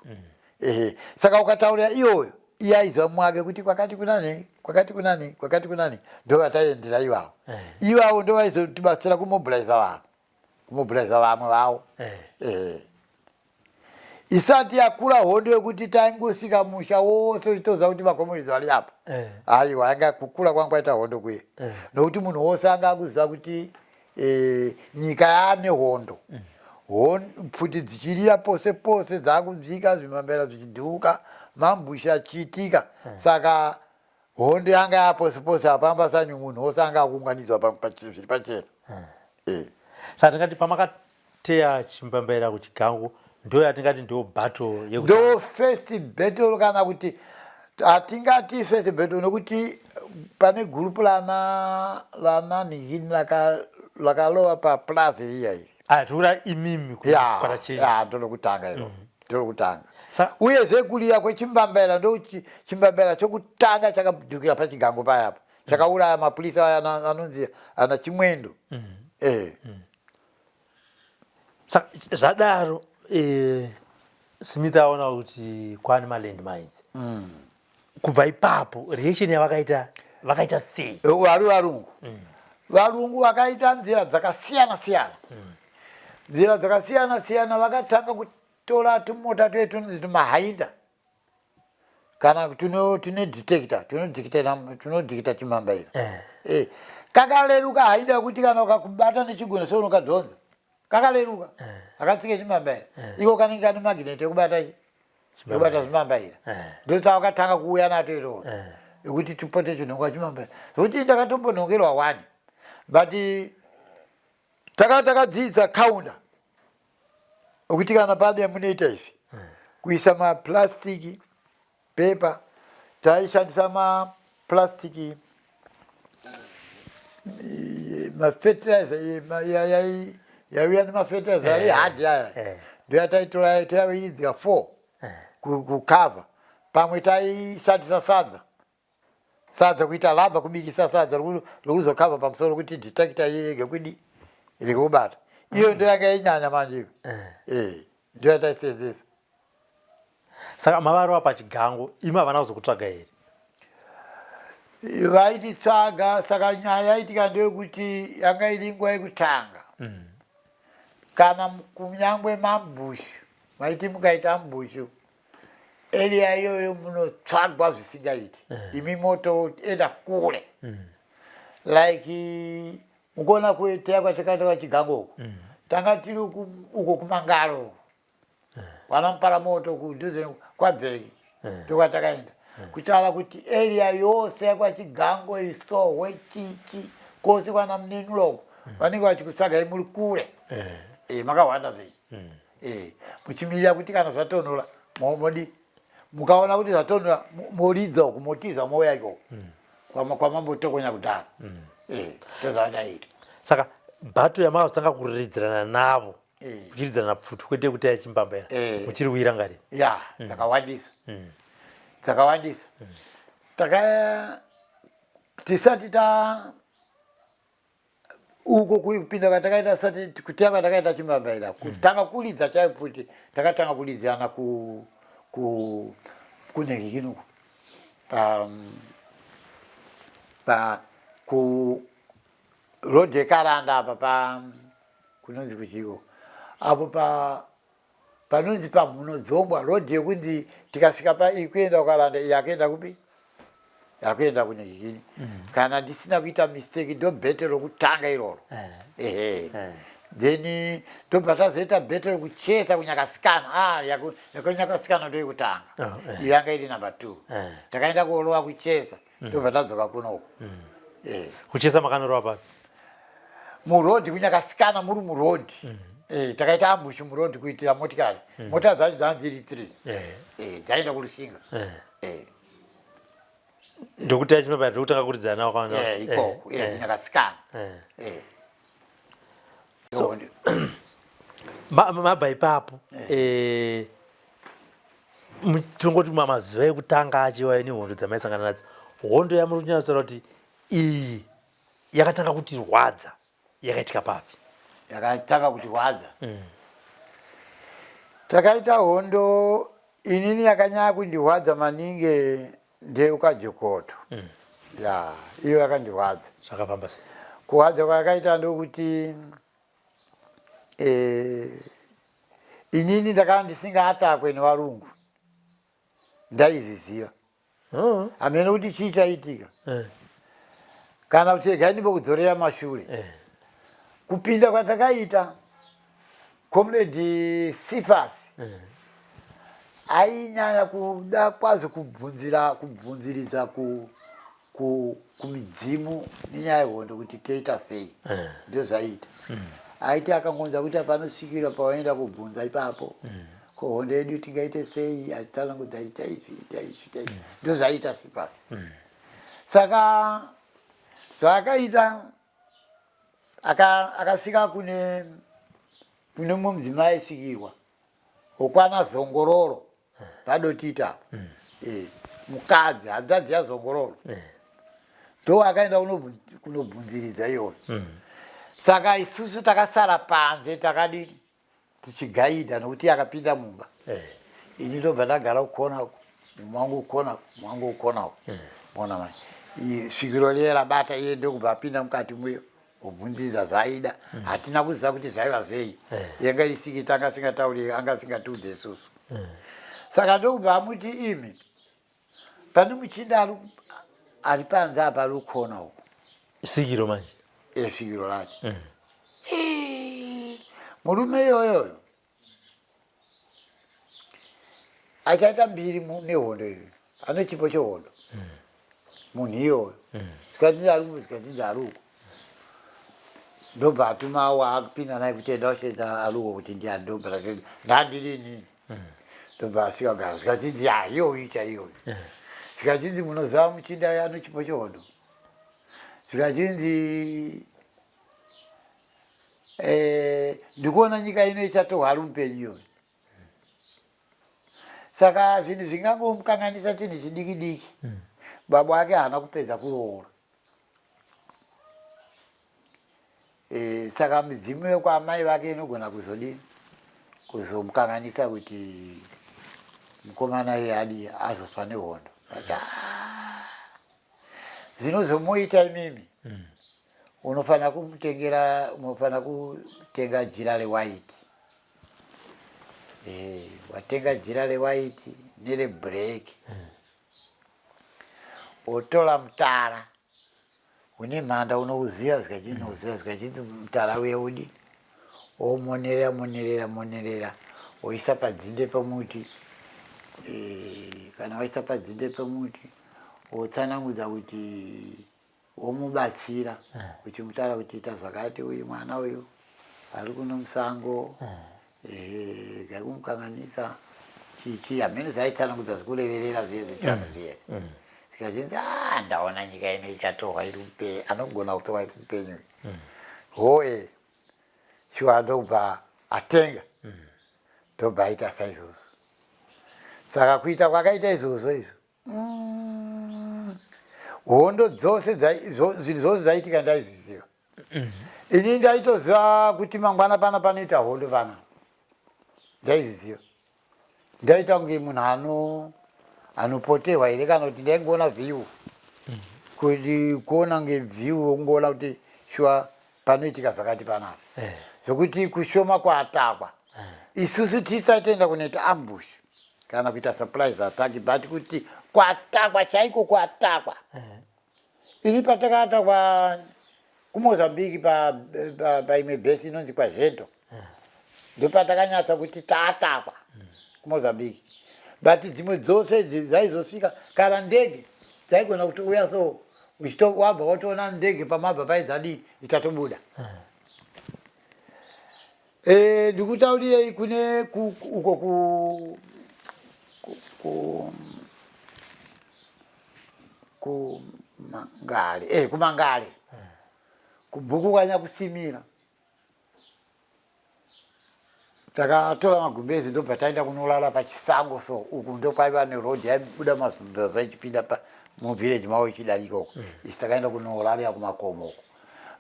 Ehe, saka ukataurira iyoyo, iye aiziva mwake kuti kwakati kunani, kwakati kunani, kwakati kunani. Ndovataiendera ivavo. Ivavo ndovaizotibatsira kumobiliza vanhu, kumobiliza vamwe vavo. Ehe. Isati yakura hondo yekuti taingosvika musha wose uchitoziva kuti makomunizi vari apa. Eh. Aiwa, yanga kukura kwangu kwaita hondo kuye. Eh. Nokuti munhu wose anga akuziva kuti nyika yaane hondo. Pfuti dzichirira pose pose, dzakunzwika, zvimambera zvichidhuka, mambusha achiitika. Saka hondo yanga yapose pose, hapamba sanyu, munhu wose anga akuunganidzwa zviri pachena. Saka tingati pamakateya chimbambaira kuChigango ndo yatingati ndo battle yekutanga? Ndo first battle, kana kuti hatingati first battle, nokuti pane gurupu lana ningini lakalova paplaza iya iyi. Ah, tikuda imimi kuchikwata chenyu. Ya, ndolokutanga iro, ndolokutanga. Uyezve kurira kwechimbambaira, ndo chimbambaira chokutanga chakadhukira paChigango payapa, chakauraya mapurisa aya anonzi ana Chimwendo. Saka zvadaro, Smith aona kuti kwane maland mines. Kubva ipapo reaction yavakaita, vakaita sei? Vari varungu, varungu vakaita nzira dzakasiyana siyana, nzira dzakasiyana siyana. Vakatanga kutora tumota twetu tunonzi tumahainda, kana tune detector, tunodetecta chimambaira. Kakareruka hainda kuti kana ukakubata nechigunwe seunokadhonza, kakareruka, akatsika chimambaira iko, kanenge kane magnet ekubata zvimambaira. Ndotavakatanga kuuya nato iroro ekuti tipote chinhongwa chimambaira, zvokuti ndakatombonhongerwa one, but takadzidza counter okuti kana pane munoita izvi, kuisa maplastic paper, taishandisa maplastic mafertilizer yaiuya nemafertilizer ari hard aya, ndoyataitora toyairidzika four kucover. Pamwe taishandisa sadza, sadza kuita rubber, kubikisa sadza rokuzokavha pamusoro kuti detector irege kudi, irege kubata. Iyo ndo yanga inyanya manje iyo. Ndo yataisenzesa. Saka mavarova paChigango, imi havana kuzokutsvaga here? Vaititsvaga. Saka nyaya yaitika ndeyekuti yanga iri nguva yekutanga kana kunyangwe maambush, maiti mukaita ambush area iyoyo munotsvagwa zvisingaiti. Imi motoenda kure, like mukuona kuteya kwatakaenda kwaChigango uko, tanga tiri uko kuMangaro uko kwana Muparamoto, kudhuze kwaBheki, ndokwatakaenda kutaura kuti area yose yakwaChigango, Isohwe, chichi kwose kwana Munenuloko, vanenge vachikutsvagai muri kure. Makawanda zvei, muchimirira kuti kana zvatonhora modi, mukaona kuti zvatonhora moridza uku, motiza, mouya ikoko kwamambotokonya kudhara. Ndozvavadaita. Saka battle yamakazotanga kuridzirana navo, kuchiridzirana pfuti kwete kuteya chimbambaira, muchiri kuIrangarira? Ya, dzakawandisa, dzakawandisa. Taka tisati ta uko kupinda kwatakaita, sati kuteya kwatakaita chimbambaira, kutanga kuridza chaiyo pfuti, takatanga kuridzana ku kunenge kinuku pa ku road yeKaranda apa, pa kunonzi kuchiko apo, pa panonzi paMhunodzombwa, road yekunzi tikasvika pa ikuenda kuKaranda, iyi akuenda kupi, akuenda kunekikini. Kana ndisina kuita mistake, ndo battle rokutanga iroro. Ehe. Then ndobva tazoita battle rekuchesa kuNyakasikana. Ah, yakuNyakasikana ndo yekutanga. Oh, Iyo yanga iri number two. Takaenda kuorova kuchesa, ndobva tadzoka kunoku. Kuchesa makanorova papi? Muroad kuNyakasikana, muri muroad. Takaita ambush muroad kuitira motikari. Mota dzacho dzanga dziri three. Dzaenda kuRushinga. Ndokuteya chimbambaira, ndokutanga kuridzana navo kwanda? Ikoko, kuNyakasikana. So, mabva ipapo, tongoti mazuva ekutanga achiwa nehondo dzamaisangana nadzo, hondo yamuri kunyatsotaura kuti iyi yakatanga kutirwadza yakaitika papi? Yakatanga kutirwadza, takaita hondo, inini yakanyanya kundirwadza maningi ndeyekuKajokoto. Ya, iyo yakandirwadza. Zvakafamba sei? Kurwadza kwayakaita ndokuti Inini ndakanga ndisingaatakwe nevarungu, ndaizviziva. Hameno kuti chii chaitika. Kana kuti regai ndimbokudzorera mashure. Kupinda kwatakaita, Comrade Cephas ainyanya kuda kwazvo kubvunzira kubvunziridza ku ku kumidzimu nenyaya yehondo kuti toita sei. Ndozvaiita. Aiti akangonzwa kuti panosvikirwa pawaenda kubvunza ipapo, ko hondo yedu tingaite sei, achitsanangudza ita izvi, ita izvi, ita izvi. Ndozvaiita Cephas. Saka zvaakaita, akasvika kune mumwe mudzimai aisvikirwa wokwana Zongororo paDotita apo. Mukadzi hanzvadzi yaZongororo ndo akaenda kunobvunziridza iyoyo. Saka isusu takasara panze takadini tichigaidha nokuti akapinda mumba. Ini ndobva ndagara kukona uku, mumwe wangu kukona uku, mumwe wangu kukona uku. Mona manje svikiro riye rabata iye, ndokubva apinda mukati muyo kubvunzidza zvaaida. Hatina kuziva kuti zvaiva zvei. Yanga isikiti anga asingatauri, anga asingatiudze isusu. Saka ndokubva amuti, imi pane muchinda ari panze apa ari kukona uku. Svikiro manje. Svikiro racho. Murume iyoyoyo achaita mbiri nehondo iyo, ane chipo chehondo munhu iyoyo. Zvikati ari kupi? Zvikati ari uko. Ndobva atuma waakupinda naye kuti enda usvedza aruko kuti ndiani. Ndobva tasvedza, ndandiri inini. Ndobva asvika kugara, zvikachinzi ya iyoyu chaiyoyo. Zvikachinzi munoziva muchinda uyo ane chipo chehondo? Zvikachinzi ndikuona nyika ino ichatohwa ari mupenyu iyoyo. Saka zvinhu zvingangomukanganisa chinhu chidiki diki. Baba ake haana kupedza kuroora. Saka midzimu yekwaamai vake inogona kuzodini, kuzomukanganisa kuti mukomana iye adi azofa nehondo. But, zvinozomuita imimi, unofanira kumutengera, unofanira kutenga jira rewhite. Watenga jira rewhite nereblack, wotora mutara une mhanda unouziva, zvikachinzi unouziva, zvikachinzi mutara uye udi womonerera monerera monerera, woisa padzinde pemuti. Kana waisa padzinde pemuti, wotsanangudza kuti womubatsira uchimutaura kuti ita zvakati, uyu mwana uyu ari kuno musango, ehe, kumukanganisa chichi, hamene zvaitsanangudza zvikureverera zviye zvichano zviye. Zvikachinzi a ndaona nyika ino ichatorwa iri upenyu, anogona kutorwa iri upenyu hoye shuwa. Ndobva atenga, ndobva aita saizvozvo. Saka kuita kwakaita izvozvo izvo, hondo dzose zvinhu zvose zvaitika ndaizviziva ini. Ndaitoziva kuti mangwana pana panoita hondo pana, ndaizviziva. Ndaita kunge munhu anopoterwa here kana kuti ndaingoona view, kuti kuona kunge view, kungoona kuti shuwa panoitika zvakati panapa. Zvokuti kushoma kwatakwa isusu tisaitoenda kunoita ambush kana kuita surprise attack, but kuti kwatakwa chaiko kwatakwa. Ini patakatakwa kuMozambique paimwe bhesi inonzi kwaZhento, ndopatakanyatsa kuti taatakwa kuMozambique. But dzimwe dzose dzaizosvika kana ndege dzaigona kuti uya so wabva watoona ndege pamabva paidzadii ichatobuda. Ndikutaurirei kune uko kuMangale, kuMangale kubhuku kwaNyakusimira, takatora magumbezi ndobva taenda kunolala pachisango. So uku ndokwaiva neroad yaibuda mazumba ichipinda muvillage mavo ichidarika uku. Isi takaenda kunolalira kumakomo uku.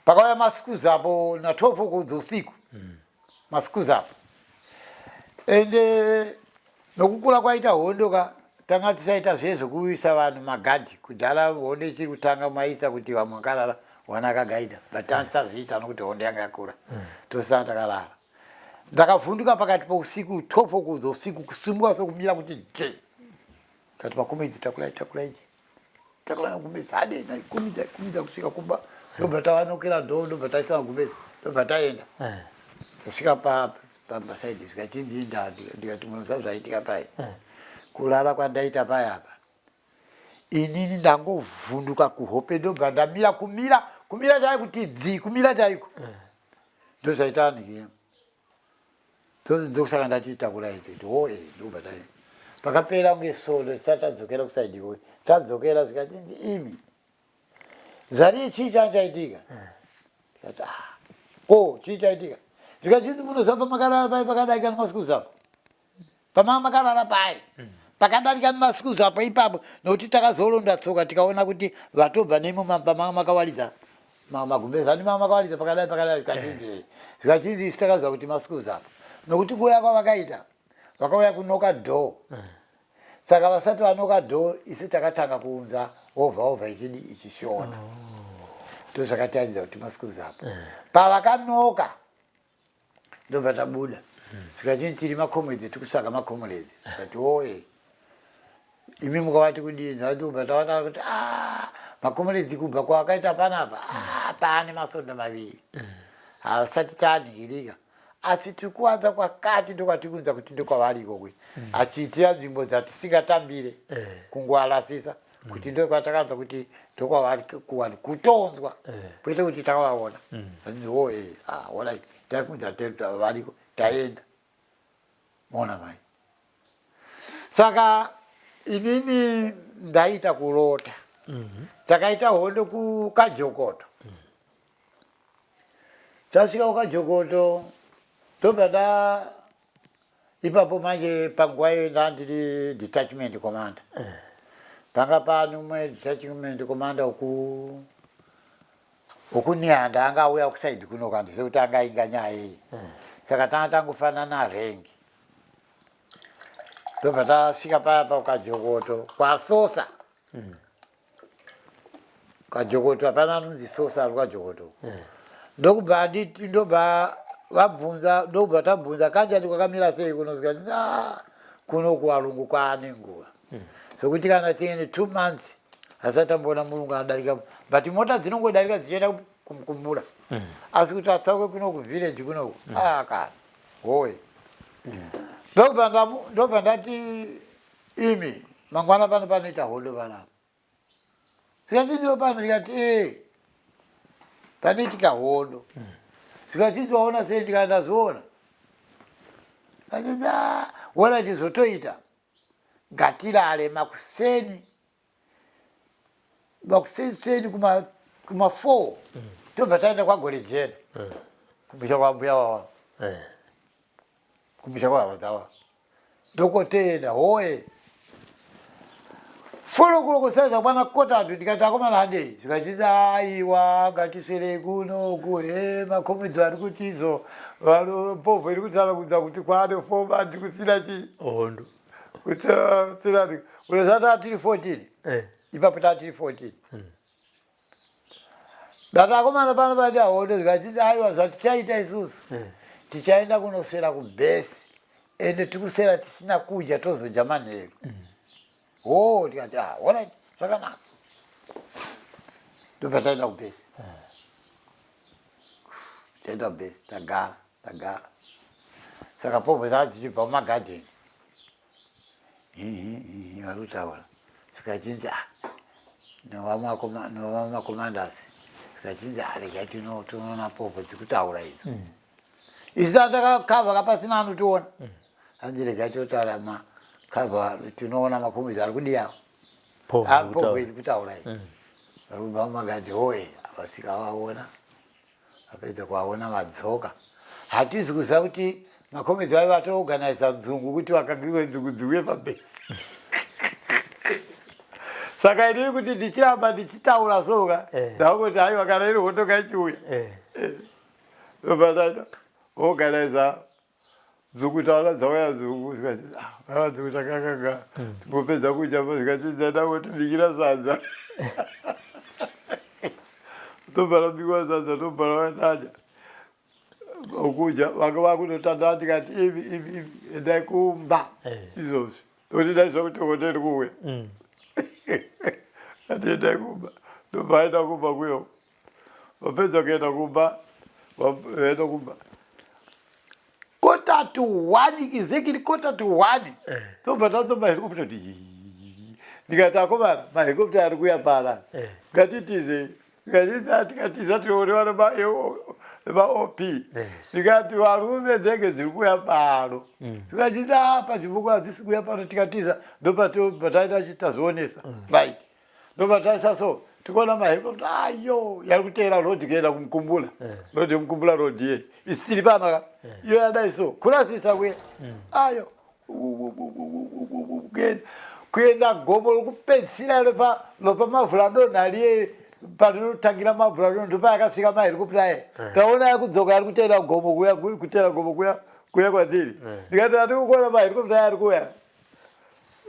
Pakauya masikuzi apo na12 uku dzeusiku, masikuzi apo. Ende nokukura kwaita hondo ka, tanga tisaita zviye zvekuisa vanhu magadhi. Kudhara hondo ichiri kutanga maisa kuti vamwe vakarara, wana akagaidha, but tanga tisazviita nokuti hondo yanga yakura. Tosana takarara. Ndakavhunduka pakati pousiku 12 kudzo usiku, kusimuka sokumira kuti je. Kati makomedzi, takurai, takurai, takurai magumbezi, hade kumidza kumidza kusvika kumba. Ndobva tavanokera dhoo, ndobva taisa magumbezi, ndobva taenda. Tasvika pasaidi, zvikachinzi nda ndikati, munoziva zvaitika pai? Kurara kwandaita pai apa, inini ndangovhunduka kuhope, ndobva ndamira, kumira, kumira chaiko, kuti dzi, kumira chaiko. Ndozvaita anhu. Ndokusaka ndati takurai titi hoye. Ndobva taenda. Pakapera kunge svondo tisati tadzokera kusaidi iwoyo. Tadzokera, zvikachinzi, imi zari, chii chaitika? Tikati, ah, ko chii chaitika? Zvikachinzi, munoziva pamakarara pai pakadarika nemasiku zapo, pamanga makarara pai pakadarika nemasiku zapo ipapo, nokuti takazoronda tsoka tikaona kuti vatobva nemo pamanga makawaridza magumbezi ani, manga makawaridza pakadai pakadai. Zvikachinzi, isu takaziva kuti masiku zapo, nokuti kuuya kwavakaita, vakauya kunoka door. Saka vasati vanoka door, isu takatanga kuunza ovha ovha ichidi ichishona. Ndozvakataridza kuti masiku zapo. Pavakanoka, ndobva tabuda. Zvikachinzi, tiri macomrades, tikutsvaga macomrades. Kati oye, imi mukavati kudini? Ndobva tavataura kuti a macomrades kubva kwavakaita panapa, paane masonda 2, hasati taanhikirika, asi tiri kuwanza kwakati, ndokwatiri kunza kuti ndokwavari ikokwe, achiitira nzvimbo dzatisingatambire kungoarasisa kuti ndokwatakanzwa kuti ndokwavari kuwani kutonzwa, kwete kuti takavaona. Oe, alright, takunza variko, taenda. Mona mai, saka inini ndaita kurota. Takaita hondo kuKajokoto. Tasvika kuKajokoto, ndobva nda ipapo manje panguva iyo ndandiri detachment commander. Panga pane umwe detachment commander ukuNehanda, anga auya kusaidi kuno, kandise kuti anga ainga nyaya iyi. Saka tanga tangofanana rank. Ndobva tasvika paya paKajokoto kwaSosa. Kajokoto hapana anonzi Sosa ari kwaJokoto. Ndokubva anditi, ndobva vabvunza, ndokubva tabvunza, kanjani, kwakamira sei kuno? Zikati, "Ah, kuno kuvarungu kwaane nguva zvokuti kana tiine 2 months asati tamboona murungu anodarika, but mota dzinongodarika dzichienda kuMura, asi kuti atsauke kuno kuvillage kunoku, ah, kana hoye." Ndobva ndati, imi, mangwana pano panoita hondo panapa. Zvikati, ndiwo pano? Ndikati, ee, panoitika hondo. Zvikati, waona sei? Ndikati, ndazviona. Kati, ona, tizotoita ngatirare makuseni, makuseniseni kuma 4, tobva taenda kwaGorejena, kumusha kwambuya wawa, kumusha kwahama dzawa, ndokotenda hoye folokolo sadza kwana kotatu. Ndikati, akomana, handei. Zvikachinzi, aiwa, ngatiswerei kunoku. He, makomidzo ari kuti izvo povho iri kutsanangudza kuti kwane 4 months kusina chii? Hondo. Kusina. Unozati tiri 14. Ipapo tatiri 14. Ndati, akomana, pano pati hondo. Zvikachinzi, aiwa, zvatichaita isusu, tichaenda kunoswera kubhesi, ende tikuswera tisina kudya, tozodya manheru. Ho, tikati, ah, alright, zvakanaka. Ndobva taenda kubhesi. Taenda kubhesi, tagara, tagara. Saka povho dzaa dzichibva mumagadheni, vari kutaura. Zvikachinzi, ah, nevamacommanders, zvikachinzi, ah, regai tinoona povho dzikutaura idzo. Isu takakavha kapasina anotiona. Hanzi, regai totaura makavha, tinoona makomizi ari kudiyawo. Povho Ah, iri povho kutaura. iri kutaura iyi, vari kubva mumagadhi. Hoye, vasvika vaona, vapedza kuvaona, vadzoka. Hatizi kuziva kuti makomedzi vaiva vatoorganiza nzungu kuti vakangirwe nzungu dziuye pabhesi. Saka inini kuti ndichiramba ndichitaura soka, ndakungoti, aiwa, kana iri hondo ngaichiuya. Ndobva ndaita organiza nzungu, taona dzauya nzungu. Zvikati, ah, aiwa, nzungu takakanga tingopedza kudya. Zvikati, ndangotibikira sadza. Tobva rabikwa sadza, tobva ravadadya. Kudya vanga vakutotandara ndikati imi imi imi endai kumba Eh. izvozvi nokuti ndaiziva kuti hondo iri kuuya. Ati endai kumba, ndobva aenda kumba kuyo. Vapedza kuenda kumba, vaenda kumba 12:45, exactly 12:45, tobva tanzwa mahelikopta kuti, ndikati, "Akomana, mahelikopta ari kuya pana, ngatitize." Tikatiza, tikatiza, tinoonekwa nemaOP. Tikati, "Varume, ndege dziri kuuya pano." Tikatiza, pachibuku hadzisi kuuya pano. Tikatiza, ndopataita tazvionesa, right? Ndobva taisa so, tikuona mahelikopta ayo yari kuteera road kuenda kuMukumbula Road. Mukumbula Road iye isiri pano ka, iyo yadai so kurasisa kuya ayo kuenda gomo lokupedzisira lopa Mavhuradonha riye, panotangira Mavhuradonha, ndopayakasvika mahelikopta aya. Taona yakudzoka, ari kuteera gomo kuya, kuteera gomo kuya, kuya kwatiri. Ndikati, "Handikukuona mahelikopta aya ari kuuya,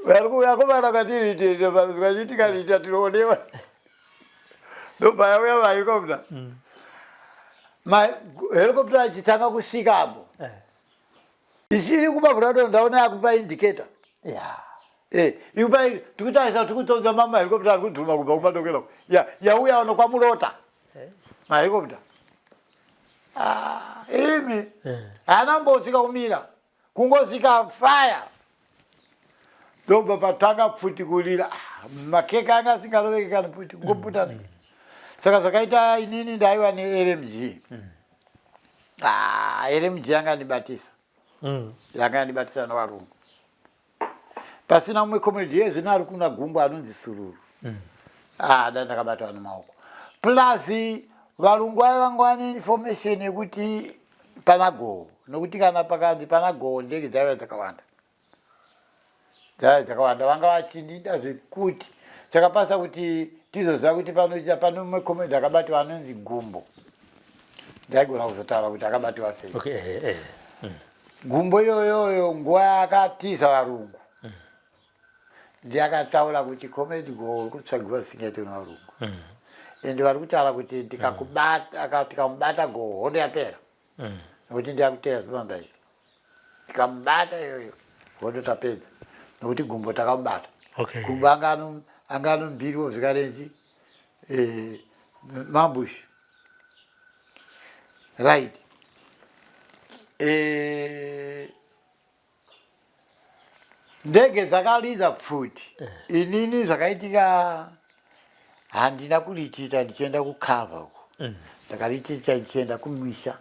ari kuuya komana kwatiri." Zikachiitika riita tinoonewa, ndobva yauya mahelikopta. Mahelikopta achitanga kusvikapo, ichiri kuMavhuradonha, ndaona yakupa indicator. Ikupa, tikutarisa, tikutonza mahelikopta ari kudhuma kubva kumadokero, ya yauya ono kwaMurota mahelikopta. Ah, imi, haana mbosvika kumira, kungosvika fire, ndobva patanga pfuti kurira. Ah, makeke anga asingaroveki kana pfuti kungoputana. Saka zvakaita inini ndaiva neLMG. Ah, LMG yanga ndibatisa, yanga yandibatisa navarungu pasina mumwe comrade yezvino ari kuna Gumbo anonzi Sururu. Ah, da ndakabatwa nemaoko, plus varungu vaiva vanga vane information yekuti pana Goho, nokuti kana pakanzi pana Goho, ndege dzaiva dzakawanda, dzaiva dzakawanda. Vanga vachindida zvekuti chakapasa kuti tizoziva kuti panoita pane mumwe comrade akabatwa anonzi Gumbo. Ndaigona kuzotaura kuti akabatiwa sei. Okay, eh, eh. Gumbo iyoyoyo, nguva yakatiza varungu, ndiyakataura kuti comrade Goho uri kutsvagiwa zvisingaitwi nevarungu, ende vari kutaura kuti tikakubata, tikamubata Goho, hondo yapera, nokuti ndiyakuteya zvibamba izvi. Tikamubata iyoyo, hondo tapedza, nokuti Gumbo takamubata. Gumbo anga anombiriwo zvikarenji maambush, right? Ndege dzakaridza pfuti. Inini zvakaitika, handina kurichita ndichienda kucover uko, ndakarichita ndichienda kumisha.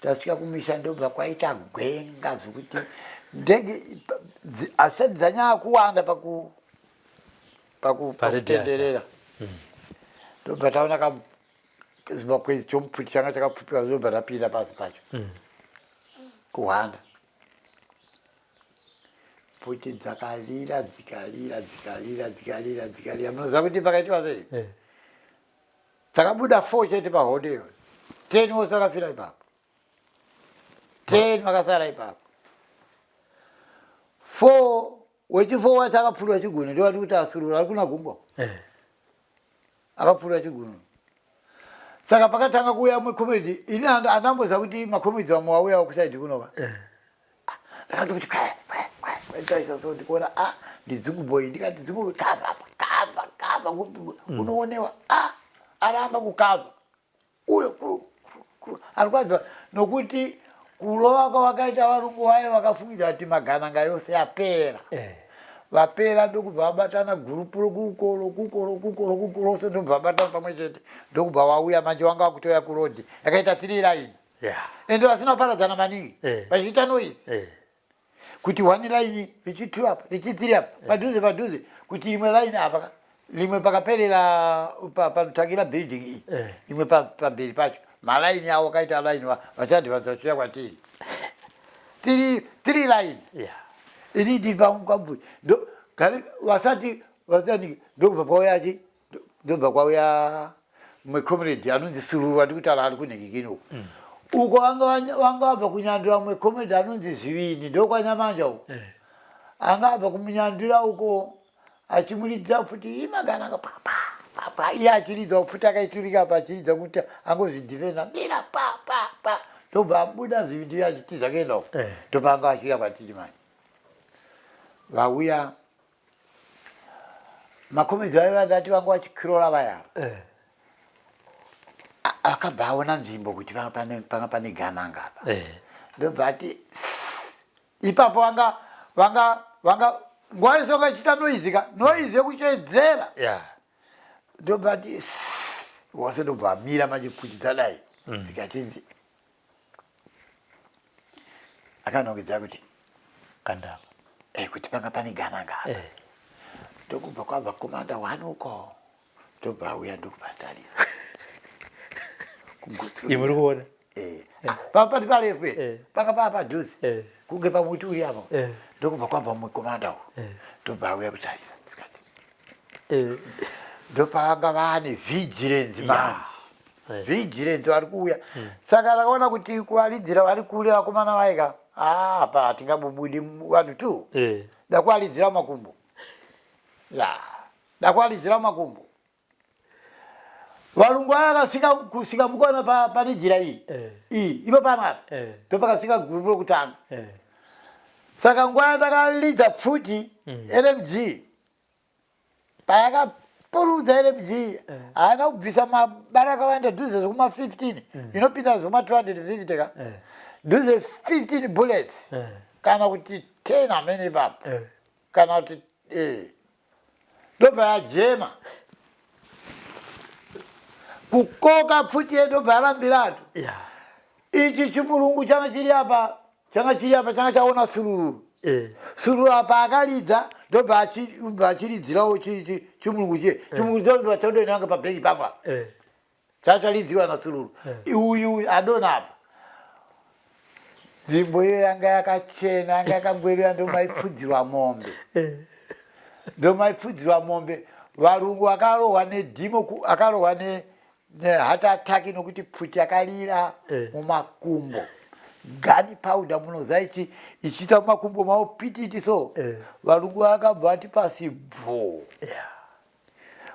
Tasvika kumisha, ndobva kwaita gwenga zvokuti ndege asati dzanyanya kuwanda pakutenderera. Ndobva taona zimakwezi chomupfuti changa chakapfupika, ndobva tapinda pasi pacho kuhwanda. Pfuti dzakalira, dzikalira, dzikalira, dzikalira, dzikalira. Munoziva kuti pakaitiwa sei? Takabuda four chete pahondo iyoyo, 10 vose vakafira ipapo, 10 vakasara ipapo. Four, wechifour wacho akapfurwa chigunwe, ndovati kuti asurura ari kuna Gumbo. Akapfurwa chigunwe. Saka pakatanga kuuya mumwe comrade, ini handamboziva kuti macomrades vamwe vauyawo kuside kunova. Ndakaza kuti kwe kwe kwe kwe, taisa so, ndikuona, ah, ndiDzungu Boy. Ndikati, "Dzungu Boy, cover apa, cover, cover, unoonewa." Ah, aramba kucover uyo kuru kuru ari kwanzwa, nokuti kurova kwavakaita varungu vayo, vakafungidza kuti magananga yose yapera. Vapera, ndokubva vabatana gurupu rokuko, rokuko, rokuko, rokuko rose, ndobva vabatana pamwe chete, ndokubva vauya. Manje vanga vakutoya kuroad yakaita three line, ende vasina kuparadzana maningi, vachiita noise kuti one line richi two apa, richi three apa, padhuze padhuze, kuti rimwe line apa rimwe pakaperera panotangira building iyi, rimwe pamberi pacho. Malaini avo akaita line, vachadhi vachiuya kwatiri, three three line. Ini ndiri pamvuri, gari vasati vasati, ndobva kwauya chi ndobva kwauya mumwe comrade anonzi Sururu, andi kutaura ari kunhingikini uko. Uko vanga vabva kuNyandura, mumwe comrade anonzi Zvivini, ndokwanyamanja uko. Anga abva kumuNyandura uko, achimuridza pfuti imagananga pa pa pa pa, iye achiridza pfuti akaiturika apa, achiridza kuti angozvidhifenda, mira pa pa pa. Ndobva abuda zvivindi achitiza kuenda uko. Ndopanga achiuya kwatiri manje. Vauya makomedzi vaiva ndati vanga vachikirola vaya. Akabva aona nzvimbo kuti panga pane gananga apa. Ndobva ati ipapo vanga vanga vanga nguva yese vanga ichiita noizi ka noizi yekuchedzera. Ndobva ati wose ndobva amira manje pfuti dzadai zvikachinzi akanongedzera kuti kandava kuti panga pane gananga apa. Ndokubva kwabva komanda one uko ndobva auya ndokuvatarisa. Imwe uri kuona? Papa pari parefu panga paa padhuze kunge pamuti uri apo. Ndokubva kwabva mumwe komanda uko ndobva auya kutarisa. Ndopavanga vaane vigilance manje. Vigilance vari kuuya. Saka ndakaona kuti kuvaridzira vari kure vakomana vaika. Apa hatingabubudi vanhu tu. Ndakuwaridzira makumbo. Ya. Ndakuwaridzira makumbo. Varungu vaya vakasvika kusvika mukona pane jira iyi. Iyi ipo panapa. Ndopakasvika gurupu rokutanga. Saka nguva yandakaridza pfuti LMG payakapurudza LMG haana kubvisa mabara akawanda dhuze zvekuma 15 inopinda zvekuma 250 ka dhuze 15 bullets kana kuti 10 hamene ipapo kana kuti ndobva yajema kukoka pfuti yedu ndobva yarambiratu. Ichi chimurungu changa chiri apa changa chiri apa changa chaona sururu. Sururu apa akaridza ndobva achiridzirawo chimurungu chiye. Chimurungu ndobva chadonhanga pabhengi pangu apa. Chacharidziwa nasururu. Uyu adonha apa. Nzvimbo iyo yanga yakachena yanga yakangwerera ndomaipfudzirwa mombe. Ndomaipfudzirwa mombe. Varungu vakarohwa nedhimo akarohwa neheart attack nokuti pfuti yakarira mumakumbo. Gun powder munoziva ichiita mumakumbo mavo pititi so. Varungu vakabva vati pasi bvuu.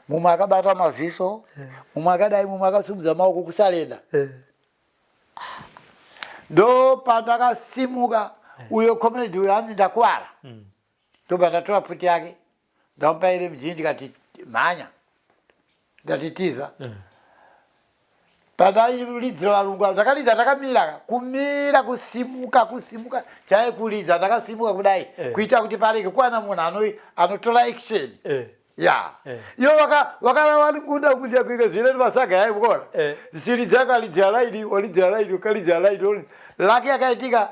Mumwe akabata maziso, mumwe akadai, mumwe akasimudza maoko kusalenda. Ndo pandakasimuka uyo comrade uyo hanzi ndakuvara. Ndobva ndatora pfuti yake ndamupa iri mujini ndikati mhanya ndati tiza. Pandairidza varungu ava ndakaridza ndakamira kumira kusimuka kusimuka chai kuridza ndakasimuka kudai kuita kuti parege kuwana munhu anotora action. Ya. Iyo vakaravangunda kuti kuita zvine masaga yayi mukona. Zvisiri dzakalidzira laini walidzira laini wakalidzira laini laki yakaitika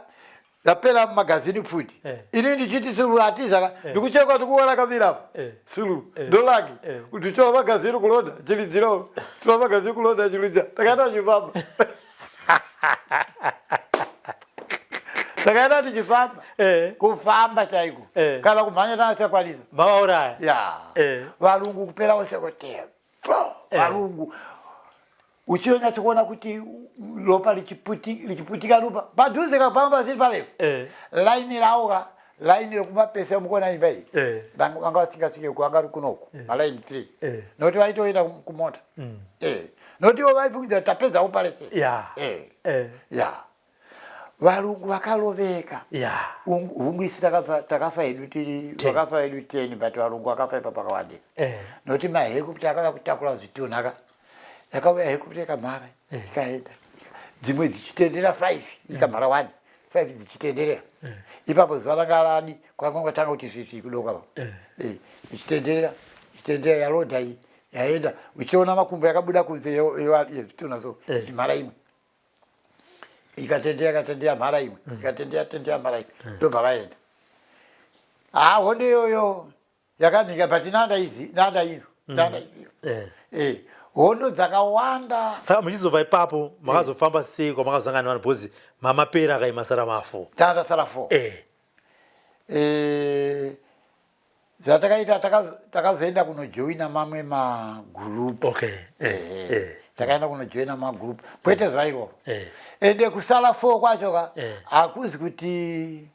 yapera mumagazini pfuti. Ini ndichiti sururu atiza ndikuchekwa ndikuona kamira apo. Sururu ndo laki kuti tora magazini kulonda chilidzirawo tora magazini kulonda chilidzira takaenda tichifamba. Takaenda tichifamba kufamba chaiko kana kumhanya tanasakwanisa mavauraya ya varungu kupera vose kuti varungu uchinonyatso kuona kuti ropa richiputika ropa padhuze kapamba pasiri parefu laini rawo ka laini rekumapesa mukuona imba iyi vanga vasingasvike uko vanga vari kunoku malaini 3 nokuti vaitoenda kumota nokuti ivo vaifungidza kuti tapedza operation ya varungu vakaroveka. Hungu isi takafa hedu tiri vakafa hedu 10 but varungu vakafa ipa pakawandisa nokuti mahelikopta akauya kutakura zvitunha ka yakauya helikopta ikamhara ikaenda dzimwe dzichitendera 5 ikamhara 1 5 dzichitenderera ipapo zuva ranga radi kwanga kwatanga kuti svisvi kudoka ichitenderera ichitenderera yarodha iyi yaenda uchiona makumbo yakabuda kunze yezvitunha so ichimhara imwe ikatendera ikatendera mhara imwe ikatendera tendera mhara imwe ndobva vaenda. Hondo iyoyo yakanhika but nandaiziva. Hondo dzakawanda. Saka muchizobva ipapo makazofamba sei kwamakazosangana nevanhu because mamapera akaimasara mafo? Tandasara 4. Zvatakaita takazoenda kunojoina mamwe magurupu. Takaenda kunojoina magurupu kwete zuva iroro. Ende kusala 4 kwacho ka hakuzi kuti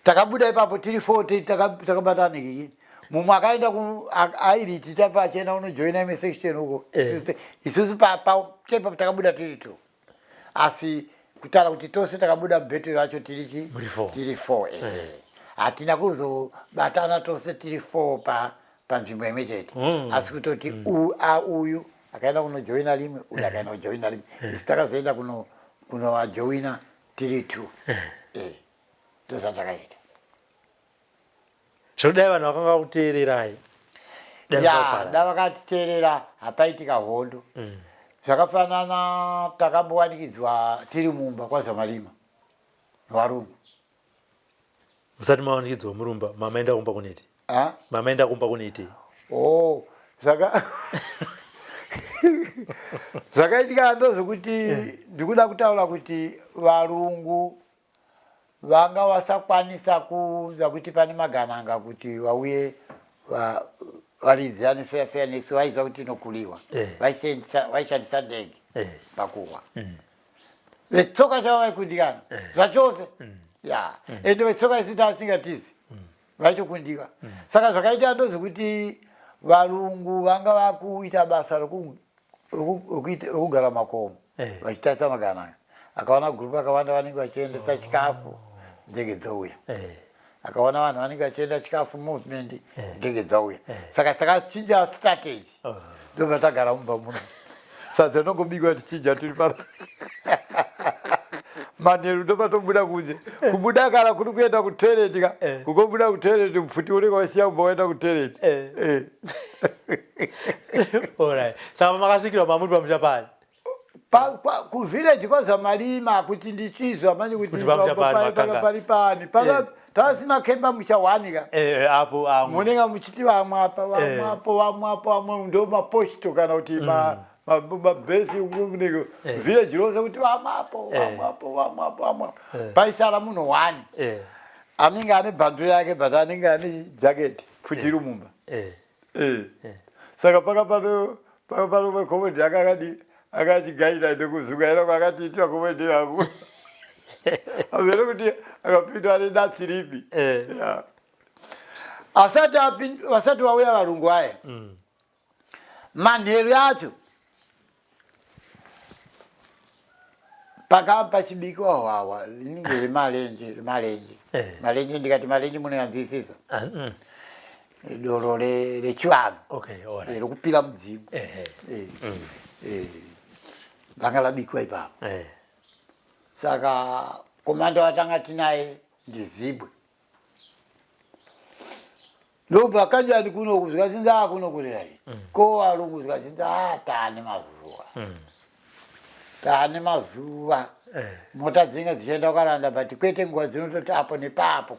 takabuda ipapo tiri 4 takabatana ikiki. Mumwe akaenda airiti tapa achienda kunojoina imwe section uko. Isusu takabuda tiri 2. Asi kutaura kuti tose takabuda mubheteri racho tiri chi Muri four. Tiri four, ehe. Hatina kuzobatana tose tiri four panzvimbo imwe chete, asi kutoti uyu akaenda kunojoina rimwe, uyu akaenda kujoina rimwe, isu takazoenda kunovajoina tiri two. Ndozvatakaita. Zvodai vanhu vakanga kuteererai. Dai Ya, vakaparara. da vakatiteerera, hapaitika hondo. Zvakafanana takambowanikidzwa tiri mumba kwaZamarima nevarungu. Musati mawanikidzwa murumba, mamaenda kumba kuneti? Ha? Mamaenda kumba kuneti? Oh, zvakaitika ndozvekuti ndikuda kutaura kuti varungu vanga vasakwanisa kuunza kuti pane magananga kuti vauye varidzane fair fair nesu. Vaiziva kuti inokuliwa. Vaishandisa ndege pakuwa. Vetsoka chavo vaikundikana zvachose, ya, ende vetsoka isu taasingatizi vaitokundika. Saka zvakaita ndozvekuti varungu vanga vakuita basa rokugara makomo vachitarisa magananga. Akaona gurupu akawanda vanenge vachiendesa chikafu, ndege dzouya. Akaona vanhu vanenge vachienda chikafu, movement, ndege dzauya. Saka takachinja strategy, ndobva tagara mumba muno, sadza rinongobikwa, tichinja tiri pano. Manheru ndobva tobuda kunze. Kubuda kana kuri kuenda kutoilet ka, kungobuda kutoilet, mupfuti unenge wasiya kubva waenda kutoilet. Alright. Saka makasvikirwa mamuri pamusha pani? Kuvillage kwaZamarima, kuti ndichizwa manje kuti Kuti pamusha pani makanga. pari pani paka tasina kemba musha one ka. Apo amwe. Munenge muchiti vamwe apa, vamwe apo, vamwe apo, vamwe ndo maposto kana kuti mabhesi munenge village rose kuti vamwe apo, vamwe apo, vamwe apo, vamwe apo. Paisara munhu one anenge ane bhandu yake, but anenge ane jacket, pfuti iri mumba. Saka paka pano comrade akakadi akachigaita ndokuzungaira kwakatiitira comrade yangu amene kuti akapindwa ane datsi ripi. Yeah. Vasati vauya varungu aya, manheru yacho paka pachibikiwa hwahwa rinenge remalenje, remalenje. Malenje, ndikati malenje munoyanzwisisa? Ah, Doro rechivanhu Okay, alright. Rokupira mudzimu. Ranga labikwa ipapo. Saka komanda watanga tinaye ndizibwe, ndobva kanjani kunoku, zvikachinzi a kuno kurerai ko varungu, zvikachinzi a taane mazuva, taane mazuva. Mota dzinenge dzichienda kwakaranda, but kwete nguva dzinototi apo nepapo.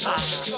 Thank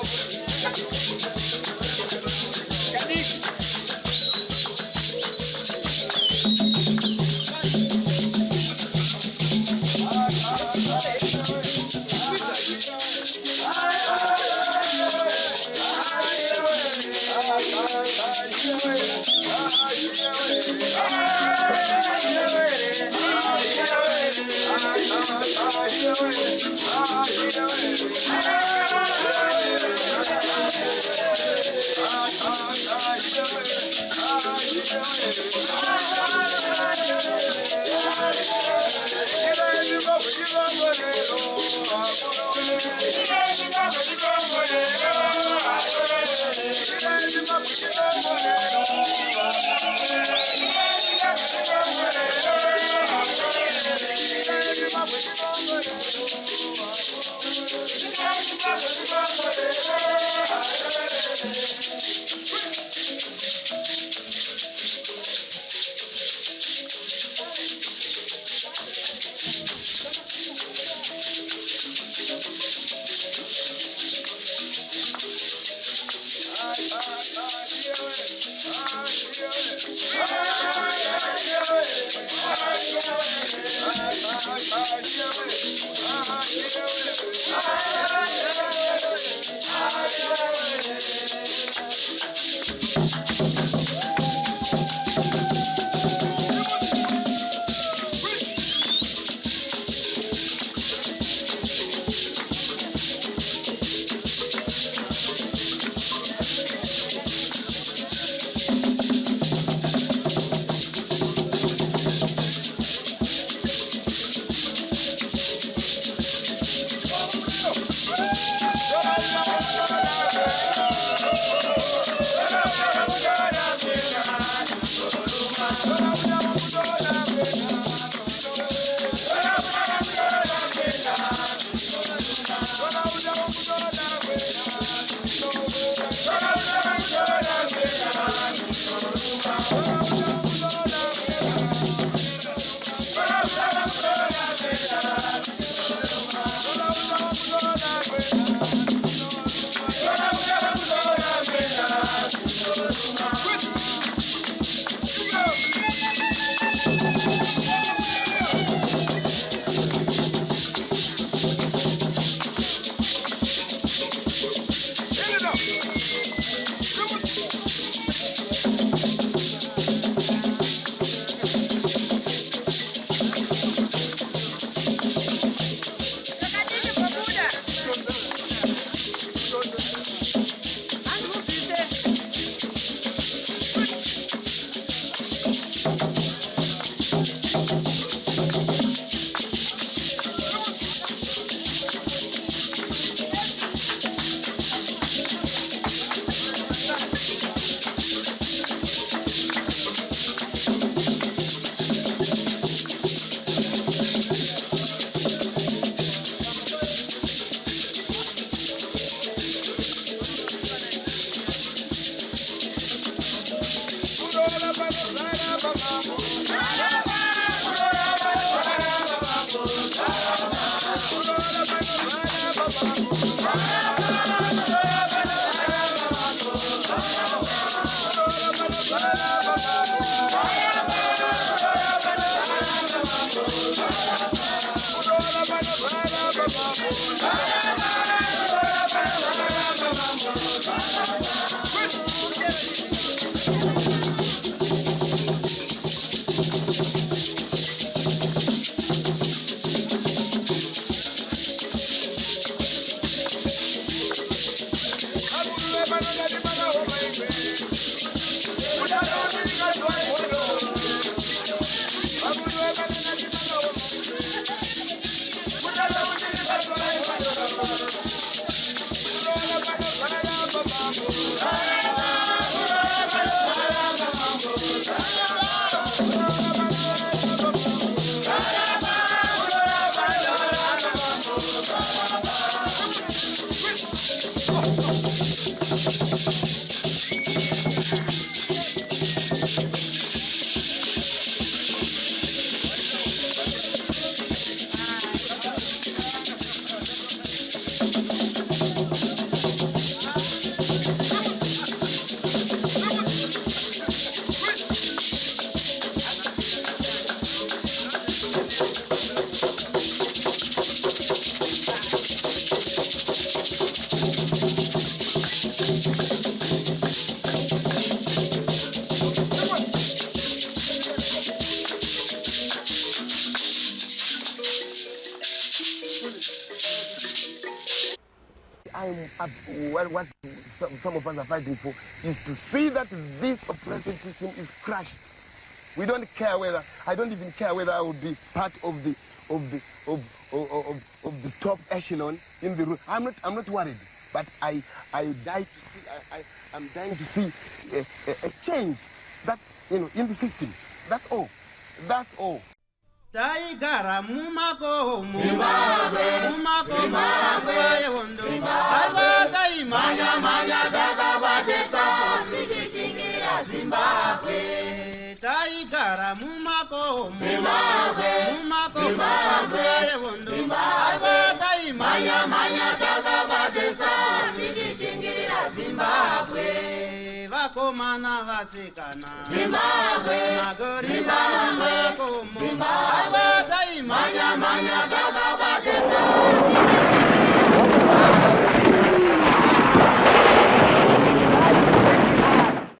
you. I'm up, what some of us are fighting for is to see that this oppressive system is crushed. We don't care whether, I don't even care whether I will be part of the of the of of, of, of the top echelon in the room. I'm not worried, but I die to see I'm dying to see a change that in the system. That's all. That's all. Taigara mumakomo, mumakomo nguva yehondo. Aiwa, taimhanya mhanya takabatisa tichichingirira Zimbabwe. Taigara mumakomo, mumakomo nguva yehondo. Aiwa, taimhanya mhanya takabatisa tichichingirira Zimbabwe. Vakomana, vasikana, Zimbabwe, magorila mumakomo. Aiwa, taimhanya mhanya takabatisa.